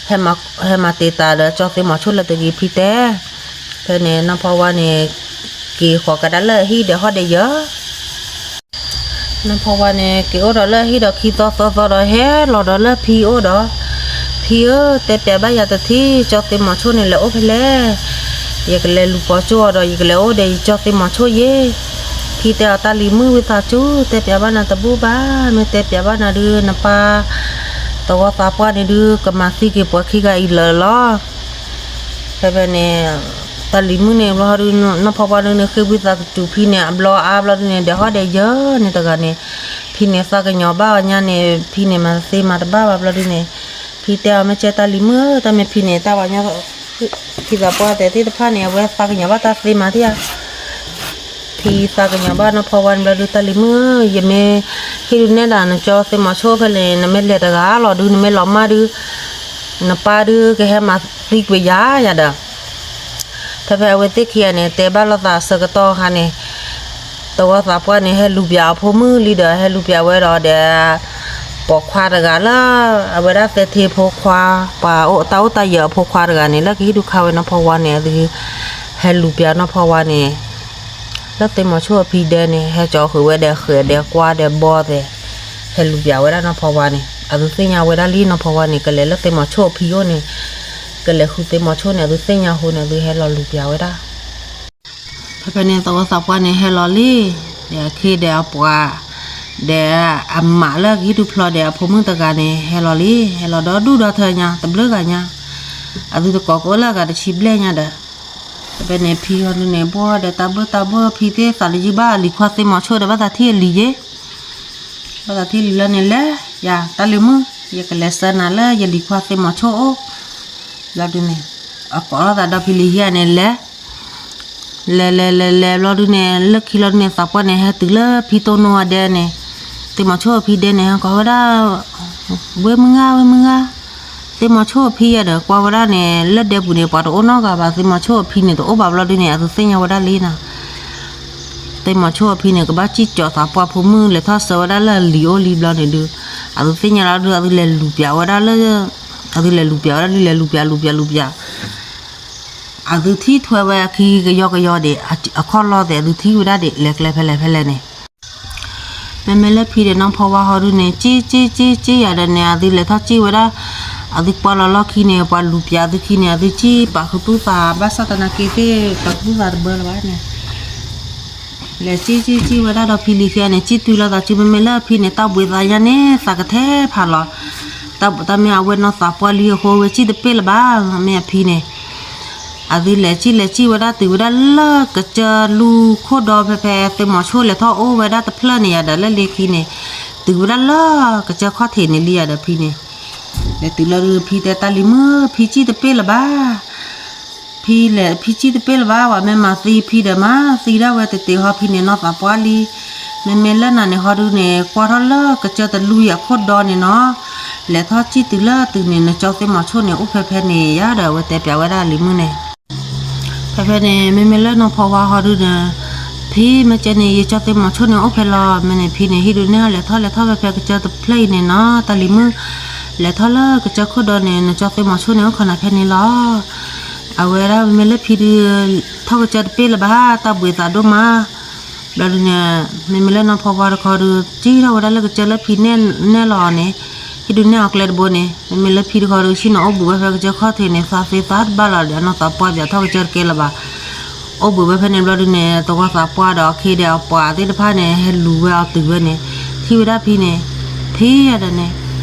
ဟဲမၤတ့ၢ်တၢ်ဒီးကၠီသ့ၣ်မီၤဆိၣ်လၢတဂ့ၤ ဖံတဲ. ဖဲန့ၣ် နီၢ်ဖီဝါန့ၣ် က့ၤဃီၤကဒါလၢအဟံၣ်ဒီးဟီၣ်ဒီးယၢၤ နီၢ်ဖီဝါန့ၣ် က့ၤအိၣ်ဒီးလၢအဟံၣ်ဒီးခံသီသၢသီဒီး ဟဲလီၤဒီးလၢဖံအိၣ်ဒီး, ဖံဧၢ, တဲပၠးဘၣ်ယၤတထံၣ် ကၠီသ့ၣ်မီၤဆိၣ်န့ၣ် လဲၤအိၣ်ဖဲလဲၣ်. ယကလဲၤလူၤပိာ်ကၠိအီၤဒီး ယကလဲၤအိၣ်ဒီးယကၠီသ့ၣ်မီၤဆိၣ်ယ့. ဖံတဲအီၤ တၢ်လံၤမုၣ်ဝံသးစူၤ တဲပၠးဘၣ်နၤတဘူၣ်ဘၣ်, မ့ၢ်တဲပၠးဘၣ်နၤဒုး နပၢ်သဝီသးပှၢ်န့ၣ်ဒုး ကမၤသံက့ၤပှၤခံဂၤအံၤလၢာ်လီၤ. ဖဲဖဲန့ၣ် တၢ်လံၤမုၣ်န့ၣ် ဘျီဒုး နီၢ်ဖီဝါဒုးန့ၣ် ဃ့ဝံသးစူၤဖံန့ၣ် အဘျီအါဘျီဒုးန့ၣ် ဒီးဟီၣ်ဒီးယၢၤန့ၣ်တဂၤန့ၣ်, ဖံန့ၣ်သးကညီၤဘၣ်အီၤညါန့ၣ် ဖံန့ၣ်မၤသ့မၤတဘၣ်ဘၣ်ဘျီဒုးန့ၣ်, ဖံတဲအီၤ မ့ၢ်ကဲတၢ်လံၤမုၣ်ဧၢ, တၢ်မ့ၢ်ဖံန့ၣ် တၢ်ဝဲညီ ဖံသးပှၢ်တဲသ့ၣ်တဖၣ်န့ၣ် အဝဲသးကညီၤဘၣ်တၢ်သ့မၤသ့ဧါ. ဖံသးကညီၤဘၣ်နီၢ်ဖီဝါန့ၣ်ဘျီဒုး တၢ်လံၤမုၣ်ဧၢ, ယမ့ၢ်ဟ့ၣ်ဒုးနဲၣ်ဒၣ်နကၠီသ့ၣ်မီၤဆိၣ်ဖဲလဲၣ် နမ့ၢ်လဲၤတဂၤလီၤဒုး နမ့ၢ်လီၤမၢ်ဒုး နပၢ်ဒုးကဟဲမၤသံကွံာ်ယၤယၤဒီး, ဖဲဖဲအဝဲသ့ၣ်ခံဂၤန့ၣ် တဲဘၣ်လိာ်သးအဆၢကတီၢ်အခါန့ၣ်, သဝီသးပှၢ်န့ၣ် ဟဲလူၤပၠးအဖိမုၣ်လံဒီး ဟဲလူၤပၠးဝဲဒီးဒီး ပိာ်ခွါတဂၤလၢ အဝဲဒၣ်သဲထ့ဖိခွါ ပှၤတၢ်အိၣ်တၢ်ယၢၤအဖိခွါတဂၤန့ၣ် လၢကဟံၣ်ဒုးခါဝဲနီၢ်ဖီဝါန့ၣ် အသု ဟဲလူၤပၠးနီၢ်ဖီဝါန့ၣ် လၢသ့ၣ်မီၤဆိၣ်အဖံဒဲန့ၣ် ဟဲကၠီဃုာ်ဝဲဒီးဃဲၤဒီးကွါဒီးဘီသဲး, ဟဲလူၤပၠးဝဲဒၣ်နီၢ်ဖီဝါန့ၣ် အသုသ့ၣ်ညါဝဲဒၣ်လံနီၢ်ဖီဝါန့ၣ် ကလဲၤလၢသ့ၣ်မီၤဆိၣ်အဖံအိၣ်န့ၣ်, ကလဲၤဃုသ့ၣ်မီၤဆိၣ်န့ၣ် အသုသ့ၣ်ညါအဃိန့ၣ် အသုဟဲလီၤလူၤပၠးဝဲဒၣ် ဖဲဖဲန့ၣ် သဝီသးပှၢ်န့ၣ် ဟဲလီၤလံ, ဒီးအခ့ဒီးအပှၤ, ဒီးအမးလၢကဟံၣ်ဒုးဖျီဒီးအဖိမုၣ်တဂၤန့ၣ် ဟဲလီၤလံ, ဟဲလီၤဒီဒူၣ်ဒီထၢညါ တဘျုးဂၤညါ, အသုတကိးကအိၣ်လၢအဂၤတဆံဘျဲၣ်ညါဒီး, ဖဲဖဲန့ၣ် ဖံဟီဒုန့ၣ် ဘှီဒီးတၢ်ဘၢၣ်တၢ်ဘၢၣ် ဖံသ့ၣ်သးတယုၢ်ဘၣ်အလံၤခွါသ့ၣ်မီၤဆိၣ်ဒီး ဘၣ်သးထံၣ်အလံၤယ့ ဘၣ်သးထံၣ်လံၤလၢန့ၣ်လဲၣ်, ယၤတၢ်လံၤမုၣ်, ယကလဲၤဆှၢနၤလၢယလံၤခွါသ့ၣ်မီၤဆိၣ်အိၣ်, ဘျီဒုန့ၣ်, အကိးလိာ်သးဒီဖံလံၤယ့န့ၣ်လဲၣ်, လဲၤလဲၤလဲၤလဲၤဘျီဒုန့ၣ် လၢခံလီၤဒုန့ၣ် သးပှၢ်န့ၣ် ဟဲတုၤလၢဖံတိၢ်နိအဒဲန့ၣ်, သ့ၣ်မီၤဆိၣ်အဖံဒဲန့ၣ် ဟဲကိးဝဲဒၣ်, ဝဲမုၢ်ဂၤ ဝဲမုၢ်ဂၤ, သ့ၣ်မီၤဆိၣ်အဖံယဲဒီး ကွၢ်ဝဲဒၣ်န့ၣ် လၢဒဲပူၤန့ၣ် ပှၤတအိၣ်နီတဂၤဘၣ်, သ့ၣ်မီၤဆိၣ်အဖံန့ၣ် တအိၣ်ဘၣ်ဘျီဒုန့ၣ် အသုသ့ၣ်ညါဝဲဒၣ်လံနီၤ သ့ၣ်မီၤဆိၣ်အဖံန့ၣ် ကဘၣ်စံၣ်ကၠီၤသးပှၢ်ဖိမုၣ် လဲၤထီၣ်ဆှၢဝဲဒၣ်လၢအလံၤအိၣ်လံဘျီန့ၣ်ဒုး, အသုသ့ၣ်ညါလီၤဒုး အသုလဲၤလူၤပၠးဝဲဒၣ်လၢ, အသုလဲၤလူၤပၠးဝဲဒၣ်ဒုး လဲၤလူၤပၠး လူၤပၠး လူၤပၠး အသုထံၣ်ထွဲဝဲအခံကယီကယီဒံး, အခီၣ်လီၢ်သ့ၣ် အသုထံၣ်ဝဲဒၣ်ဒံး လဲၤကျဲဖဲလဲၣ်ဖဲလဲၣ်န့ၣ်, မ့မ့ၢ်လၢဖံဒီးနီၢ်ဖီဝါဟီဒုးန့ၣ် စံၣ်စံၣ်စံၣ်စံၣ်ယၤဒီးန့ၣ် အသုလဲၤထီၣ်စံၣ်ဝဲဒၣ်, အသုကွၢ်လီၤလီၢ်ခံန့ၣ် ပှၤလူၤပၠးအသုခံန့ၣ် အသုစံၣ်ပာ်ခူသူၣ်သး ဘၣ်ဆၣ်သနာ်က့သ့ၣ် ပာ်ခူသူၣ်သးတဘၢလၢၤဘၣ်န့ၣ် လဲၤစံၣ်စံၣ်စံၣ်ဝဲဒၣ်ဒီးဖံလံၤခံဂၤန့ၣ် စံၣ်တုၤလီၤသးစု မ့မ့ၢ်လၢအဖံန့ၣ် တၢ်ဘှံးသးညါန့ၣ် သးကထဲဖးလီၤ, တၢ်မ့ၢ်အဝဲနီၢ်သးပှၢ်လံအဃိ ဝဲစံၣ်တပ့ၢ်လၢၤဘၣ်, မ့ၢ်အဖံန့ၣ် အသုလဲၤစံၣ်လဲၤစံၣ်ဝဲဒၣ် တုၤဝဲဒၣ်လၢကစၢၢ်လူၢ်ခိၣ်ဒီ ဖဲဖဲသ့ၣ်မီၤဆိၣ်လဲၤထီၣ်အိၣ်ဝဲဒၣ်တဖျၢၣ်န့ၣ်ယၤဒီး လၢလ့ခံန့ၣ်, တုၤဝဲဒၣ်လၢကစၢၢ်ခီၣ်ထံးန့ၣ်လံယၤဒီးဖံန့ၣ်, လဲၤတုၤလီၤဒုး ဖံတဲတၢ်လံၤမုၣ် ဖံစံၣ်တပ့ၢ်လၢၤဘၣ် ဖံလဲၤ ဖံစံၣ်တပ့ၢ်လၢၤဘၣ်, ပှၤမ့ၢ်မၤသံဖံဒီး မၤသံဒၣ်ဝဲတသ့ဟီ ဖံန့ၣ်နီၢ်သးပှၢ်လံ, မ့မ့ၢ်လၢနၤန့ၣ်ဟီဒုးန့ၣ် ကွၢ်ထီၣ်လၢကစၢၢ်တလူၢ်ယၤခိၣ်ဒီန့ၣ်နီၤ, လဲၤထီၣ်စံၣ်တုၤလၢတုၤန့ၣ် နကၠီသ့ၣ်မီၤဆိၣ်န့ၣ် အိၣ်ဖဲဖဲန့ၣ်ယၤဒီး အဝဲတဲပၠးဝဲဒၣ်လံၤမုၣ်န့ၣ် ဖဲဖဲန့ၣ် မ့မ့ၢ်လၢနီၢ်ဖီဝါဟီဒုးဒီး, ဖံမ့ၢ်ကဲန့ၣ် ယကၠီသ့ၣ်မီၤဆိၣ်န့ၣ် အိၣ်ဖဲလီၤ, မ့ၢ်န့ၣ်ဖံန့ၣ် ဟံးဒုးနဲၣ်အီၤ လဲၤထီၣ်လဲၤထီၣ် ဖဲဖဲကစၢၢ်တဖျၢၣ်အံၤန့ၣ်နီၤ တၢ်လံၤမုၣ်, လဲၤထီၣ်လၢကစၢၢ်ခိၣ်ဒီန့ၣ် နကၠီသ့ၣ်မီၤဆိၣ်န့ၣ် အိၣ်ခိးနၤဖဲန့ၣ်လီၤ. အဝဲဒၣ်မ့မ့ၢ်လၢဖံဒုး ထီၣ်ကစၢၢ်တပ့ၢ်လၢၤဘၣ် တၢ်ဘှံးသးဒိၣ်မး ဘျီဒုးန့ၣ် မ့မ့ၢ်လၢနီၢ်ဖီဝါတခီဒုး စံၣ်ထီၣ်ဝဲဒၣ်လၢကစၢၢ်လၢဖံနဲၣ်လီၤအီၤန့ၣ်, ဟံးဒုးနဲၣ်အီၤကျဲတဘိန့ၣ် မ့မ့ၢ်လၢဖံတခီဒုး ဆ့ၣ်နီၤအိၣ်ဘှံးဝဲဖဲကစၢၢ်ခီၣ်ထံးန့ၣ် သးသ့သးတဘၣ်လီၤဒီး အနီၢ်သးပှၢ်ပၠးထီၣ်ကစၢၢ်တကဲလၢၤဘၣ်. အိၣ်ဘှံးဝဲဖဲန့ၣ်ဘျီဒုးန့ၣ် သဝီသးပှၢ်ဒီးအခ့ဒီးအပှၤသ့ၣ်တဖၣ်န့ၣ် ဟဲလူၤဝဲအီၤတုၤဝဲန့ၣ်, ထံၣ်ဝဲဒၣ်ဖံန့ၣ်, ဖံယၤဒီးန့ၣ်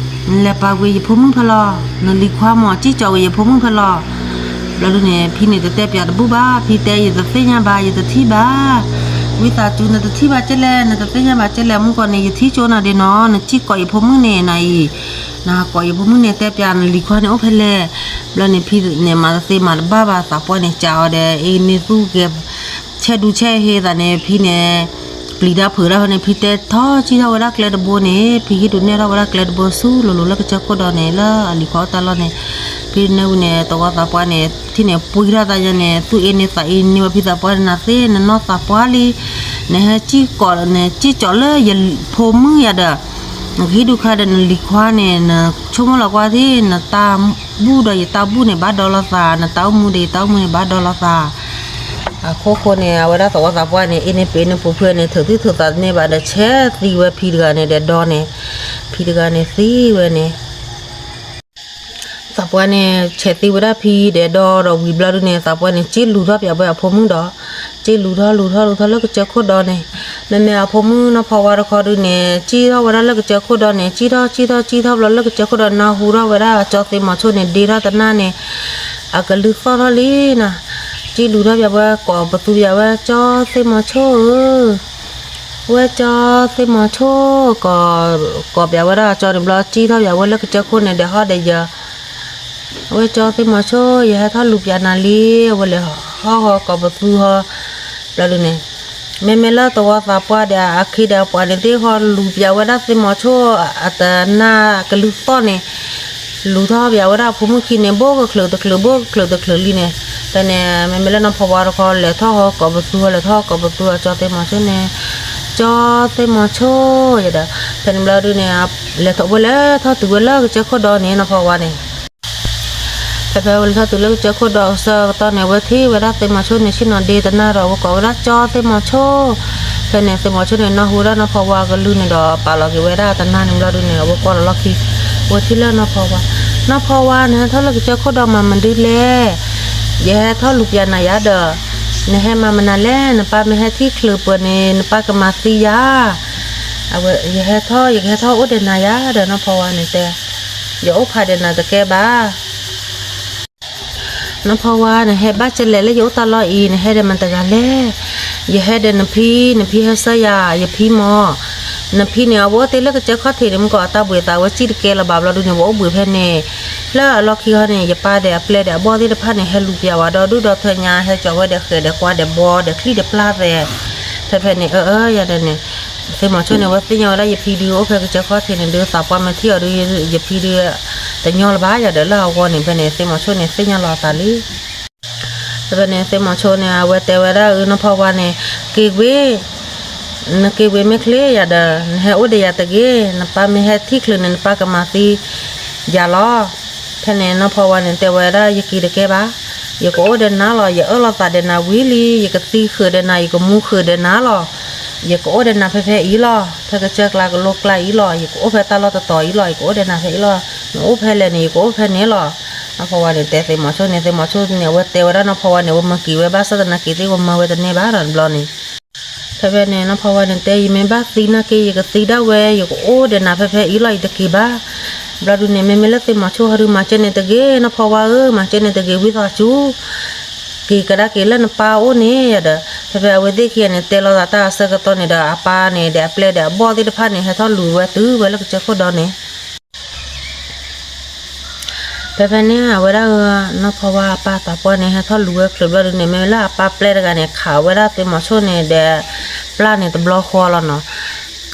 နလဲၤပာ်ကွံာ်ယဖိမုၣ်ဖဲလီၤ, နလံၤခွါမ့ၢ်စံၣ်ကၠီၤကွံာ်ယဖိမုၣ်ဖဲလီၤ. ဘျီဒုးန့ၣ် ဖံန့ၣ်တတဲပၠးတဘူၣ်ဘၣ်, ဖံတဲ ယတသ့ၣ်ညါဘၣ် ယတထံၣ်ဘၣ်, ဝံသးစူၤ နတထံၣ်ဘၣ်ကဲလဲၣ် နတသ့ၣ်ညါဘၣ်ကဲလဲၣ် မုၢ်ကီၢ်န့ၣ် ယထံၣ်ကၠိနၤဒ့နီၤ နစံၣ်ကိးယဖိမုၣ်န့ၣ်နၤအံၤ, နကိးယဖိမုၣ်န့ၣ် တဲပၠးနလံၤခွါန့ၣ်အိၣ်ဖဲလဲၣ်. ဘျီန့ၣ်ဖံန့ၣ်မၤတသ့မၤတဘၣ်ဘၣ် သးပှၢ်န့ၣ် ကးအီၤဒီး အ့န့ၢ်သူၣ်ဂဲၤ ဆဲးဒူဆဲးဟ့သးန့ၣ် ဖံန့ၣ် ပျံၤတၢ်ဖုးတၢ်ဖဲန့ၣ် ဖံတဲထီၣ်စံၣ်ထီၣ်ဝဲဒၣ်ကျဲတဘိန့ၣ် ဖံဟံးဒုးနဲၣ်ထီၣ်ဝဲဒၣ်ကျဲတဘိဆူလိၤလိၤလၢကစၢၢ်ခိၣ်ဒီန့ၣ် လၢအလံၤခွါအိၣ်တၢ်လီၢ်န့ၣ်, ဖံန့ၣ်ဝံၤန့ၣ် သဝီသးပှၢ်န့ၣ် ထံၣ်န့ၣ်ပှံထီၣ်သးယါန့ၣ် သူၣ်အ့န့ၢ်သးအ့န့ၢ်ဝဲဖံသးပှၢ်န့ၣ် နၤသ့ နနီၢ်သးပှၢ်လံ, နဟဲစံၣ်ကိး နစံၣ်ကၠီၤလၢယဖိမုၣ်ယၤဒီး နကဟံးဒုးခါဒီးနလံၤခွါန့ၣ် နဆိကမိၣ်လီၤကွၢ်ထံၣ် နတၢ်ဘူၣ်ဒီးယတၢ်ဘူၣ်န့ၣ် ဘၣ်ဒီလီၤသး, နတၢ်အိၣ်မူဒီးယတၢ်အိၣ်မူန့ၣ် ဘၣ်ဒီလီၤသး. အခိၣ်ဃိန့ၣ် အဝဲဒၣ်သဝီသးပှၢ်န့ၣ် အ့န့ၢ်ပ့န့ၢ်ပူၤဖုန့ၣ် ထုးသံထုးသးတန့ၢ်ဘၣ်ဒီး ဆဲးသံဝဲဖံတဂၤန့ၣ်ဒီးဒီန့ၣ်, ဖံတဂၤန့ၣ်သံဝဲန့ၣ် သးပှၢ်န့ၣ် ဆဲးသံဝဲဒၣ်ဖံဒီးဒီဒီးဝံၤဘျီဒုးန့ၣ် သးပှၢ်န့ၣ် စံၣ်လူၤထီၣ်ပၠးဝဲအဖိမုၣ်ဒီး, စံၣ်လူၤထီၣ်လူၤထီၣ်လူၤထီၣ်လၢကစၢၢ်ခိၣ်ဒီန့ၣ်, မ့မ့ၢ်အဖိမုၣ်နီၢ်ဖီဝါတခီဒုးန့ၣ် စံၣ်ထီၣ်ဝဲဒၣ်လၢကစၢၢ်ခိၣ်ဒီန့ၣ် စံၣ်ထီၣ်စံၣ်ထီၣ်စံၣ်ထီၣ်ဘျီလၢကစၢၢ်ခိၣ်ဒီ နၢ်ဟူထီၣ်ဝဲဒၣ်အကၠီသ့ၣ်မီၤဆိၣ်န့ၣ် ဒ့ထီၣ်တနၢ်န့ၣ် အကလုၢ်သီၣ်ထီၣ်လံနီၤ, စံၣ်လူၤထီၣ်ပၠးဝဲ ကိးပသူပၠးဝဲ ကၠီသ့ၣ်မီၤဆိၣ်ဧၢ ဝဲကၠီသ့ၣ်မီၤဆိၣ် ကိးပၠးဝဲဒၣ်အကၠီန့ၣ်ဘျီ စံၣ်ထီၣ်ပၠးဝဲလၢကစၢၢ်ခိၣ်န့ၣ်ဒီးဟီၣ်ဒီးယၤ, အဝဲကၠီသ့ၣ်မီၤဆိၣ် ယဟဲထီၣ်လူၤပၠးနၤလံ, အဝဲလဲၤဟီၣ်ဟီၣ်ကိးပသူဟီၣ်, ဘျီဒုးန့ၣ် မ့မ့ၢ်လၢသဝီသးပှၢ်ဒီးအခ့ဒီးအပှၤန့ၣ်သ့ၣ်ဟီၣ်လူၤပၠးဝဲဒၣ်သ့ၣ်မီၤဆိၣ် အတနၢ်ကလုၢ်သီၣ်န့ၣ် လူၤထီၣ်ပၠးဝဲဒၣ်အဖိမုၣ်ခံန့ၣ် ဘိၣ်ကချုးတချုး ဘိၣ်ကချုးတချုးလံန့ၣ်, ဖဲန့ၣ် မ့မ့ၢ်လၢနီၢ်ဖီဝါတခီ လဲၤထီၣ်ဟီၣ်ကိးပသူဟီၣ် လဲၤထီၣ်ဟီၣ်ကိးပသူအကၠီသ့ၣ်မီၤဆိၣ်န့ၣ်, ကၠီသ့ၣ်မီၤဆိၣ်ယၤဒီး, ဖဲန့ၣ်ဘျီဒုးန့ၣ် လဲၤထီၣ်ဝဲလဲၤထီၣ်တုၤဝဲလၢကစၢၢ်ခိၣ်ဒီန့ၣ် နီၢ်ဖီဝါန့ၣ် ဖဲဖဲဝဲလဲၤထီၣ်တုၤလၢကစၢၢ်ခိၣ်ဒီအဆၢကတီၢ်န့ၣ် အဝဲထံၣ်ဝဲဒၣ်သ့ၣ်မီၤဆိၣ်န့ၣ် ဆ့ၣ်နီၤဒ့တနၢ်ဒီး အဝဲကိးဝဲဒၣ်ကၠီသ့ၣ်မီၤဆိၣ်, ဖဲန့ၣ်သ့ၣ်မီၤဆိၣ်န့ၣ် နၢ်ဟူဝဲဒၣ်နီၢ်ဖီဝါကလုၢ်န့ၣ်ဒီး ပာ်လီၤက့ၤဝဲဒၣ်တနၢ်န့ၣ်ဘျီဒုးန့ၣ် အဝဲကွၢ်လီၤလီၢ်ခံ, အဝဲထံၣ်လၢနီၢ်ဖီဝါ, နီၢ်ဖီဝါ နဟဲထီၣ်လၢကစၢၢ်ခိၣ်ဒီမၤမနုၤလဲၣ်, ယဟဲထီၣ်လူၤပၠးနၤယၤဒီး, နဟဲမၤမနုၤလဲၣ်, နပၢ်မ့ၢ်ဟဲထံၣ်ချုးပှဲၤန့ၣ် နပၢ်ကမၤသံယၤ အဝဲ ယဟဲထီၣ် ယကဟဲထီၣ်အိၣ်ဒီးနၤယၤဒီးနီၢ်ဖီဝါန့ၣ်တဲ, ယအိၣ်ဖးဒီးနၤတကဲဘၣ်. နီၢ်ဖီဝါ နဟဲဘၣ်ကလဲာ်လၢယအိၣ်တၢ်လီၢ်အံၤ နဟဲဒီးမတၤတဂၤလဲၣ်. ယဟဲဒီးနဖံ နဖံဟဲဆှၢယၤ ယဖံမီၤ, နဖံန့ၣ် အဝဲအိၣ်တ့ၢ်လၢကစၢၢ်ခီၣ်ထံးန့ၣ် မ့ၢ်ကီးအတၢ်ဘှံးသးဝဲစံၣ်တကဲလၢၤဘၣ်ဘျီဒုးန့ၣ် ပအိၣ်ဘှံးဖဲန့ၣ်, လၢအလီၢ်ခံခီန့ၣ် ယပၢ်ဒီးအပျဲၢ်ဒီးအဘီၣ်သ့ၣ်တဖၣ်န့ၣ် ဟဲလူၤပျးဝဲဒီးဒုၣ်ဒီးထၢညါ ဟဲကၠီၤဝဲဒီးဃဲၤဒီးကွၢ်ဒီးဘီဒီးချံၣ်ဒီးပျၢ်သဲး, ဖဲဖဲန့ၣ် အၢ အၢ ယၤဒီးန့ၣ် သ့ၣ်မီၤဆိၣ်န့ၣ် အဝဲသ့ၣ်ညါဝဲဒၣ်ယဖံဒုးအိၣ်ဖဲကစၢၢ်ခီၣ်ထံးန့ၣ်ဒုး သးပှၢ်မ့ၢ်ထံၣ်အီၤဒုး ယဖံဒုး တညီလၢၤဘၣ်ယၤဒီးလၢအဂီၢ်န့ၣ် ဖဲန့ၣ် သ့ၣ်မီၤဆိၣ်န့ၣ် သ့ၣ်ညါလီၤအသးလံ. ဖဲဖဲန့ၣ် သ့ၣ်မီၤဆိၣ်န့ၣ် အဝဲတဲဝဲဒၣ်အၢနီၢ်ဖီဝါန့ၣ် က့ၤကွံာ် နက့ၤဝံၤမ့ၢ်ချ့ယၤဒီး နဟဲအိၣ်ဒီးယၤတဂ့ၤ, နပၢ်မ့ၢ်ဟဲထံၣ်ချုးန့ၣ် နပၢ်ကမၤသံယၤလီၤ. ဖဲန့ၣ်နီၢ်ဖီဝါန့ၣ် တဲဝဲဒၣ် ယက့ၤတကဲဘၣ်, ယကအိၣ်ဒီးနၤလီၤ. ယအၢၣ်လီၤသးဒီးနၤဝံၤလံ, ယကသံဃုာ်ဒီးနၤ, ယကမူဃုာ်ဒီးနၤလီၤ. ယကအိၣ်ဒီးနၤဖဲဖဲအံၤလီၤ. ဖဲကစၢၢ်ကျါကလိကျါအံၤလီၤ. ယကအိၣ်ဖဲတၢ်လီၢ်တတီၤအံၤလီၤ. ယကအိၣ်ဒီးနၤဖဲအံၤလီၤ. နအိၣ်ဖဲလဲၣ်န့ၣ် ယကအိၣ်ဖဲန့ၣ်လီၤ. နီၢ်ဖီဝါန့ၣ် တဲသ့ၣ်မီၤဆိန့ၣ်, သ့ၣ်မီၤဆိန့ၣ် အဝဲတဲဝဲဒၣ်နီၢ်ဖီဝါန့ၣ် အဝဲမၤက့ၤဝဲဘၣ်ဆၣ်သနာ်က့သ့ၣ် အဝဲမၤဝဲတန့ၢ်ဘၣ်ဒီးတဘျီန့ၣ် ဖဲဖဲန့ၣ် နီၢ်ဖီဝါန့ၣ်တဲ ယမ့ၢ်ဘၣ်သံနာ်က့ ယကသံဒၣ်ဝဲ, ယကအိၣ်ဒီးနၤဖဲဖဲအံၤလီၤ, ယတက့ၤဘၣ်. ဘျီဒုန့ၣ် မ့မ့ၢ်လၢသ့ၣ်မီၤဆိဟီဒု မၤကဲန့ၣ်တဂ့ၤ, နီၢ်ဖီဝါဧၢ, မၤကဲန့ၣ်တဂ့ၤ, ဝံသးစူၤ က့ၤကဒါက့ၤလၢနပၢ်အိၣ်န့ၣ်ယၤဒီး ဖဲဖဲအဝဲသ့ၣ်ခံဂၤန့ၣ် တဲလိာ်သးတၢ်အဆၢကတီၢ်န့ၣ်ဒီး အပၢ်န့ၣ်ဒီးအပျဲၢ်ဒီးအဘီၣ်သ့ၣ်တဖၣ်န့ၣ် ဟဲထီၣ်လူၤဝဲတုၤဝဲလၢကစၢၢ်ခိၣ်ဒီန့ၣ် ဖဲဖဲန့ၣ် အဝဲဒၣ် နီၢ်ဖီဝါအပၢ်သးပှၢ်န့ၣ် ဟဲထီၣ်လူၤဝဲချုးဘျီဒုန့ၣ် မ့ၢ်လၢအပၢ်ပျဲၢ်တဂၤန့ၣ် ခးဝဲဒၣ်သ့ၣ်မီၤဆိန့ၣ်ဒီး ပျၢ်န့ၣ်တဘျီဃီလီၤနီၤ.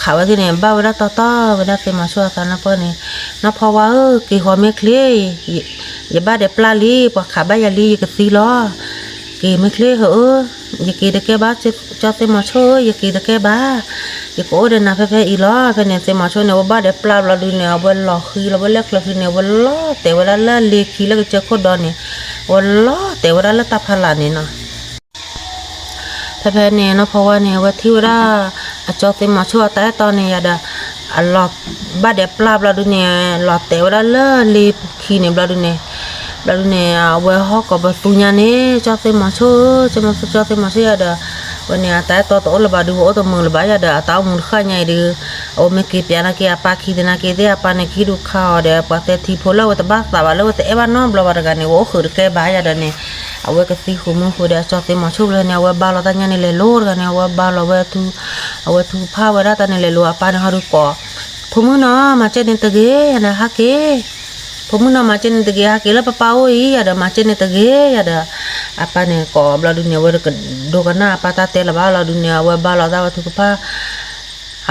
ခးဝဲသ့ၣ်န့ၣ် ဘၣ်ဝဲဒၣ်တီတီဝဲဒၣ်သ့ၣ်မီၤဆိအသးနီၢ်ပၢၢ်န့ၣ်, နီၢ်ဖီဝါဧၢ, က့ၤဃီၤမ့ၢ်ချ့, ယဘၣ်ဒီးပျၢ်လံ, ပှၤခးဘၣ်ယၤလံ, ယကသံလီၤ. က့ၤမ့ၢ်ချ့ဧၢ, ယက့ၤတကဲဘၣ်, ကၠီသ့ၣ်မီၤဆိဧၢ, ယက့ၤတကဲဘၣ်, ယကအိၣ်ဒီးနၤဖဲဖဲအံၤလီၤ. ဖဲန့ၣ် သ့ၣ်မီၤဆိန့ၣ် အဝဲဘၣ်ဒီးပျၢ်ဘျီဒုန့ၣ် အဝဲလီၤဃံလီၤဝဲလၢချၢဃံန့ၣ် အဝဲလီၤတဲာ်ဝဲဒၣ်လၢလ့ခံလၢကစၢၢ်ခိၣ်ဒီန့ၣ်, အဝဲလီၤတဲာ်ဝဲဒၣ်လၢတၢ်ဖးလာ်န့ၣ်နီၤ. ဖဲဖဲန့ၣ် နီၢ်ဖီဝါန့ၣ် အဝဲထံၣ်ဝဲဒၣ် အကၠီသ့ၣ်မီၤဆိအတၢ်အဲၣ်တီန့ၣ်ယၤဒီး အလီၤဘၣ်ဒီးပျၢ်ဘျီဒုန့ၣ် လီၤတဲာ်ဝဲဒၣ်လၢလ့ခံန့ၣ်ဘျီဒုန့ၣ်, ဘျီဒုန့ၣ် အဝဲဟီၣ်ကိးပသူညါန့ၣ် ကၠီသ့ၣ်မီၤဆိဧၢ, ကၠီသ့ၣ်မီၤဆိယၤဒီး ဝဲန့ၣ် အတၢ်အဲၣ်တီတအိၣ်လၢၤဘၣ်ဒု ဝဲအိၣ်တမုာ်လၢၤဘၣ်ယၤဒီး အတၢ်အိၣ်မူတဃၣ်ညါအံၤဒု အဝဲမ့ၢ်က့ၤပျးနာ်က့ အပၢ်ခံသနာ်က့သ့ၣ် အပၢ်န့ၣ် ကဟံးဒုးခးအီၤဒီး ပှၤသဲထံဖိလၢအဝဲတဘၣ်သးဘၣ် လၢအဝဲတအဲၣ်ဘၣ်နီတဘျီဘၣ်တဂၤန့ၣ် အဝဲအိၣ်ဃုာ်တကဲဘၣ်ယၤဒီးန့ၣ်, အဝဲကသံဃုာ်မူဃုာ်ဒီး အကၠီသ့ၣ်မီၤဆိဖဲန့ၣ် အဝဲဘါလီၤတၢ်ညါန့ၣ်လဲၤလိၤတဂၤန့ၣ် အဝဲဘါလီၤဝဲ အဝဲထုကဖၣ်ဝဲဒၣ်တၢ်န့ၣ်လဲၤလိၤ အပၢ်န့ၣ်ဟီဒုကိး, ဖိမုၣ်နီၤ မၤကဲန့ၣ်တဂ့ၤ ယၤန့ၣ်ဟးက့ၤ, ဖိမုၣ်နီၤ မၤကဲန့ၣ်တဂ့ၤ ဟးက့ၤလၢပၢ်ပၢ်အိၣ်အံၤယၤဒီး မၤကဲန့ၣ်တဂ့ၤယၤဒီး အပၢ်န့ၣ်ကိးဘျီဒုန့ၣ် အဝဲကဒိကနၣ်အပၢ်တၢ်တဲလၢၤဘၣ်လီၤဒုန့ၣ် အဝဲဘါလီၤတၢ်ဝဲထုကဖၣ်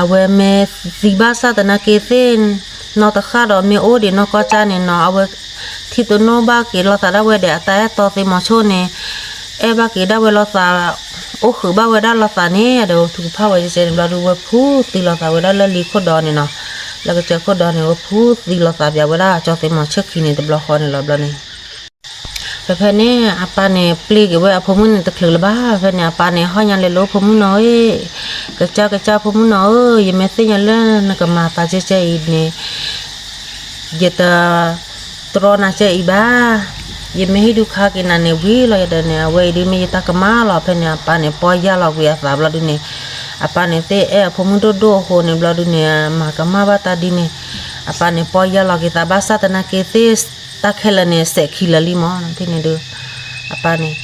အဝဲမ့ၢ်သံဘၣ်ဆၣ်သနာ်က့သ့ၣ် နီၢ်တဃၣ်ဒီးမ့ၢ်အိၣ်ဒံးနီၢ်ကီၢ်ကၢ်န့ၣ်နီၤ အဝဲထံၣ်တနိၣ်ဘၣ်က့ၤလိာ်သးဒၣ်ဝဲဒီး အတၢ်အဲၣ်တီသ့ၣ်မီၤဆိန့ၣ် အဲၣ်ဘၣ်က့ၤဒၣ်ဝဲလိာ်သး အိၣ်ဃုာ်ဘၣ်ဝဲဒၣ်လိာ်သးန့ၣ် ဒီးထုကဖၣ်ဝဲကဲန့ၣ်ဘျီဒု ဝဲဖူသံလိာ်သးဝဲဒၣ်လၢလ့ခိၣ်ဒီန့ၣ်နီၤ, လၢကစၢၢ်ခိၣ်ဒီန့ၣ် ဝဲဖူသံလိာ်သးပၠးဝဲဒၣ်ကၠီသ့ၣ်မီၤဆိခံန့ၣ်တဘျီဃီန့ၣ်လီၤဘျီန့ၣ် ဖဲဖဲန့ၣ် အပၢ်န့ၣ် ပျ့ၤက့ၤဝဲအဖိမုၣ်န့ၣ်တချုးလၢၤဘၣ် ဖဲန့ၣ် အပၢ်န့ၣ် ဟီၣ်ညါလဲၤလိၤဖိမုၣ်နီၤဧၢ, ကစၢ်ကစၢ်ဖိမုၣ်နီၤဧၢ, ယမ့ၢ်သ့ၣ်ညါလၢနကမၤသးကဲကဲအံၤန့ၣ် ယတ တြီနၤကဲအံၤဘၣ်, ယမ့ၢ်ဟံၣ်ဒုးခါက့ၤနၤန့ၣ်ဝံၤလီၤယၤဒီးန့ၣ် အဝဲအံၤဒုးမ့ၢ်ယတၢ်ကမၣ်လီၤ ဖဲန့ၣ် အပၢ်န့ၣ် ပီၢ်ယၢ်လီၤကွံာ်အသးဘျီဒုန့ၣ်, အပၢ်န့ၣ်သ့ၣ်အဲၣ်အဖိမုၣ်ဒိၣ်ဒိၣ်အဃိန့ၣ်ဘျီဒုန့ၣ် မၤကမၣ်ဘၣ်တၢ်ဒ်န့ၣ်, အပၢ်န့ၣ် ပီၢ်ယၢ်လီၤက့ၤသးဘၣ်ဆၣ်သနာ်က့သ့ၣ် တၢ်ခဲလၢာ်န့ၣ် စဲးခံလၢာ်လံမး န့ၣ်ဒုး အပၢ်န့ၣ်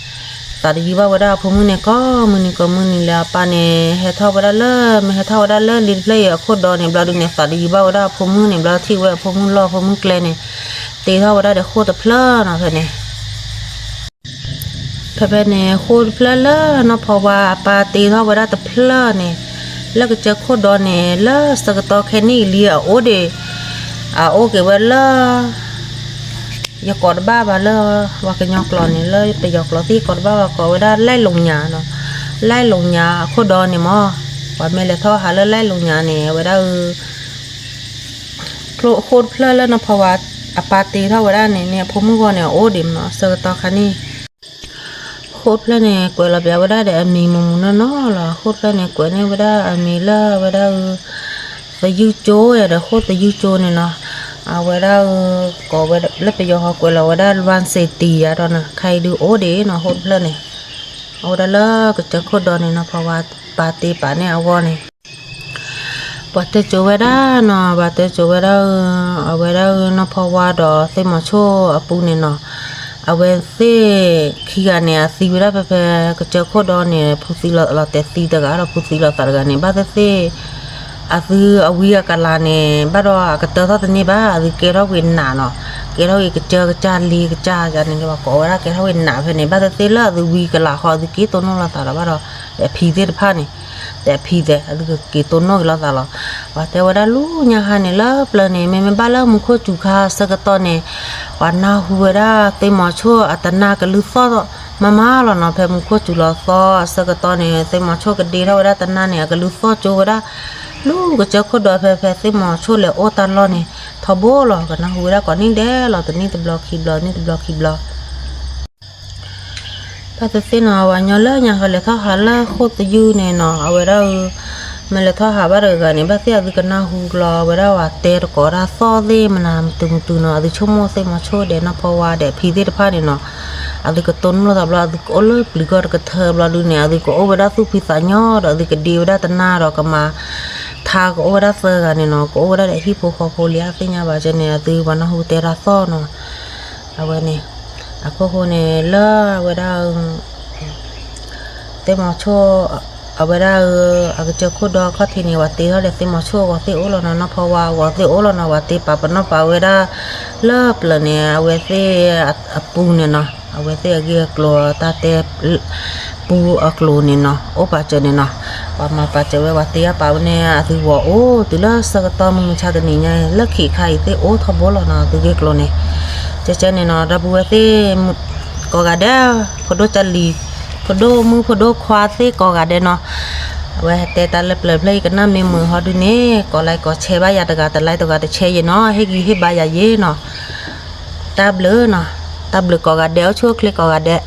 သးတယုၢ်ဘၣ်ဝဲဒၣ်အဖိမုၣ်န့ၣ် ကိးမုၢ်နံၤကိးမုၢ်နံၤလၢအပၢ်န့ၣ် ဟဲထီၣ်ဝဲဒၣ်လၢ မ့ၢ်ဟဲထီၣ်ဝဲဒၣ်လၢလ့တဖျၢၣ်အံၤအခိၣ်ဒီန့ၣ် ဘျီဒုန့ၣ် သးတယုၢ်ဘၣ်ဝဲဒၣ်အဖိမုၣ်န့ၣ် ဘျီထံၣ်ဝဲအဖိမုၣ်လီၢ်အဖိမုၣ်ကျဲန့ၣ် တ့ထီၣ်ဝဲဒၣ်ဒီးဃိၣ်တဖျၢၣ်နီၤ ဖဲန့ၣ် ဖဲဖဲန့ၣ် ဃိၣ်တဖျၢၣ်လၢနီၢ်ဖီဝါအပၢ်တ့ထီၣ်ဝဲဒၣ်တဖျၢၣ်န့ၣ် လၢကစၢၢ်ခိၣ်ဒီန့ၣ် လၢဆၢကတီၢ်ခဲနံၣ်အံၤလံအအိၣ်ဒံး အအိၣ်က့ၤဝဲလၢ ယကိးတဘၣ်ဘၣ်လၢ ပှၤကညီကျိာ်န့ၣ် လၢပယီၤကျိာ်သ့ၣ်ကိးတဘၣ်ဘၣ် ကိးဝဲဒၣ်လဲၣ်လိာ်ညါနီၤ, လဲၣ်လိာ်ညါအခိၣ်ဒီန့ၣ်မး ပှၤမ့ၢ်လဲၤထီၣ်ဟးလၢလဲၣ်လိာ်ညါန့ၣ် အဝဲဒၣ် ဃိၣ်တဖျၢၣ်လၢနီၢ်ဖီဝါအပၢ်တ့ထီၣ်ဝဲဒၣ်န့ၣ်န့ၣ် အဖိမုၣ်ဂီၢ်န့ၣ် အအိၣ်ဒံးမးနီၤ ဆၢကတီၢ်ခါန့ၣ် ဃိၣ်တဖျၢၣ်န့ၣ် ကွဲးလီၤပၠးဝဲဒၣ်ဒီးအမံၤမုၢ်မုၢ်နီၢ်နီၢ်လီၤ. ဃိၣ်တဖျၢၣ်န့ၣ် ကွဲးန့ၢ်ဝဲဒၣ်အမံၤလၢဝဲဒၣ် သယုၢ်ကၠိယၤဒီးဃိၣ်သယုၢ်ကၠိန့ၣ်နီၤ, အဝဲဒၣ် ကိးဝဲလၢပယီၤဟီကွဲးလီၤဝဲဒၣ် လွမ်းစ့တံၤ ယၤဒီးနီၤ ခဲအံၤဒုးအိၣ်ဒံးနီၤ ဃိၣ်တဖျၢၣ်န့ၣ် အိၣ်ဝဲဒၣ်လၢကစၢၢ်ခိၣ်ဒီန့ၣ်နီၤ ဖီဝါပၢ်တ့ပာ်န့ၢ်အဂီၢ်န့ၣ် ပှၤတဲစိၤဝဲဒၣ်နီၤ ပှၤတဲစိၤဝဲဒၣ် အဝဲဒၣ်နီၢ်ဖီဝါဒီးသ့ၣ်မီၤဆိၣ်အပူၤန့ၣ်နီၤ, အဝဲသ့ၣ်ခံဂၤန့ၣ် အသံဝဲဒၣ်ဖဲဖဲကစၢၢ်ခိၣ်ဒီန့ၣ် ဖုသံလီၤလီၤတဲာ်သံတဂၤဒီး ဖုသံလီၤသးတဂၤန့ၣ် ဘၣ်သ့ၣ်သ့ၣ် အသုအဝံအကလၤန့ၣ် ဘၣ်ဒီးအကတၢၢ်ထီၣ်တန့ၢ်ဘၣ် အသုကဲထီၣ်ဝံနးနီၤ, ကဲထီၣ်ဝံကစၢၢ်ကစၢ်လံကစၢ်ယၤန့ၣ် ပှၤကိးဝဲဒၣ်ကဲထီၣ်ဝံနးဖဲန့ၣ် ဘၣ်သ့ၣ်သ့ၣ်လၢအသုဝံကလၤဃီ အသုက့ၤတိၢ်နီၣ်လိာ်သးလီၤဘၣ်ဒီး ဒီးဖံသ့ၣ်တဖၣ်န့ၣ် ဒီးဖံသ့ၣ် အသုကက့ၤတိၢ်နီၣ်က့ၤလိာ်သးလီၤ. ပှၤတဲဝဲဒၣ်လူညါဟါန့ၣ် လၢပျၢၤန့ၣ် မ့မ့ၢ်ဘၣ်လၢမူခိၣ်စူၤခါဆၢကတီၢ်န့ၣ် ပှၤနၢ်ဟူဝဲဒၣ်သ့ၣ်မီၤဆိၣ်အတနၢ်ကလုၢ်သီၣ် မၤမၤလီၤနီၤ, ဖဲမူခိၣ်စူၤလီၤသီအဆၢကတီၢ်န့ၣ် သ့ၣ်မီၤဆိၣ်ကဒ့ထီၣ်ဝဲဒၣ်တနၢ်န့ၣ် အကလူၤသီၣ်ကၠိဝဲဒၣ် လူၤကစၢၢ်ခိၣ်ဒီး ဖဲဖဲသ့ၣ်မီၤဆိၣ်လဲၤအိၣ်တၢ်လီၢ်န့ၣ် ထီဘိလီၤ. ကနၢ်ဟူဝဲဒၣ်ကိးနံၣ်ဒဲးလီၤ, တနံၣ်တဘျီခံဘျီ, နံၣ်တဘျီခံဘျီ ဘၣ်သ့ၣ်သ့ၣ်နီၤ, အဝဲညီလၢညါဃီလဲၤထီၣ်ဟးလၢဃိၣ်သယုၢ်န့ၣ်နီၤ, အဝဲဒၣ် မ့ၢ်လဲၤထီၣ်ဟးဘၣ်တဂၤဂၤန့ၣ် ဘၣ်သ့ၣ်အသုကနၢ်ဟူလီၤဝဲဒၣ် ဝၤတဲတကိးဒၣ်သီၣ်သ့ၣ်မနၤ မတုၤမတုၤနီၤ, အသုဆိကမိၣ်သ့ၣ်မီၤဆိၣ်ဒဲး နီၢ်ဖီဝါဒဲး ဖံသ့ၣ်တဖၣ်န့ၣ်နီၤ, အသုကတိၢ်နီၣ်သးဘျီ အသုကအိၣ်လၢပျုၤကီၢ်တကထၢဘျီဒုန့ၣ် အသုကအိၣ်ဝဲဒၣ်သူၣ်ဖှံသးညီဒီး အသုကဒ့ဝဲဒၣ်တနၢ်ဒီး ကမၤထါကအိၣ်ဝဲဒၣ်သၢဂၤန့ၣ်နီၤ, ကအိၣ်ဝဲဒၣ်ဒီးဟံၣ်ဖိဃီဖိလံ အသ့ၣ်ညါဘၣ်ကဲန့ၣ် အသုပှၤနၢ်ဟူတဲဒၣ်သီၣ်နီၤ, အဝဲန့ၣ် အခိၣ်ဃိန့ၣ် လၢအဝဲဒၣ် သ့ၣ်မီၤဆိၣ် အဝဲဒၣ် အကစၢၢ်ခိၣ်ဒီခီၣ်ထံးန့ၣ် ဝၤတ့ထီၣ်ဒီးသ့ၣ်မီၤဆိၣ်အဂီၤသ့ၣ်အိၣ်လီၤနီၤ, နီၢ်ဖီဝါအဂီၤသ့ၣ်အိၣ်လီၤနီၤ, ဝၤတ့ပာ်ပနီၣ်ပာ်ဝဲဒၣ် လၢပျၢၤန့ၣ် အဝဲသ့ၣ်အပူၤန့ၣ်နီၤ, အဝဲသ့ၣ်အဂ့ၢ်အကျိၤတၢ်တဲ ပူအကျိၤန့ၣ်နီၤ, အိၣ်ပာ်စၢၤန့ၣ်နီၤ, ပှၤမၤပာ်စၢၤဝဲ ဝၤတ့အပာ်ဝဲန့ၣ် အသုဂီၤအိၣ်တုၤလၢဆၢကတီၢ်မုၢ်မဆါတနံၤညါ လၢခံခါအံၤသ့ၣ်အိၣ်ထီဘိလီၤနီၤ, အသုဂ့ၢ်ကျိၤန့ၣ်, ကဲကဲန့ၣ်နီၤ, ဒီပုၢ်ဝဲၢ်သ့ၣ် ကိးဂၤဒဲး, ဖိဒိၣ်ကၢလံၤ, ဖိဒိၣ်မုၣ်ဖိဒိၣ်ခွါသ့ၣ်ကိးဂၤဒဲးနီၤ, အဝဲဟဲတဲတၢ်လၢပျၢၤဖျၢၣ်အံၤ ကနၣ်မ့ၢ်မုာ်ဟီဒုန့ၣ် ကိးlikeကိးshareဘၣ်ယၤတဂၤတlikeတဂၤတshareယဲနီၤ, ဟ့ၣ်ဂံၢ်ဟ့ၣ်ဘါယၤယဲနီၤ, တၢ်ဘျုးနီၤ, တၢ်ဘျုးကိးဂၤဒဲး အိၣ်ဆူၣ်အိၣ်ချ့ကိးဂၤဒဲး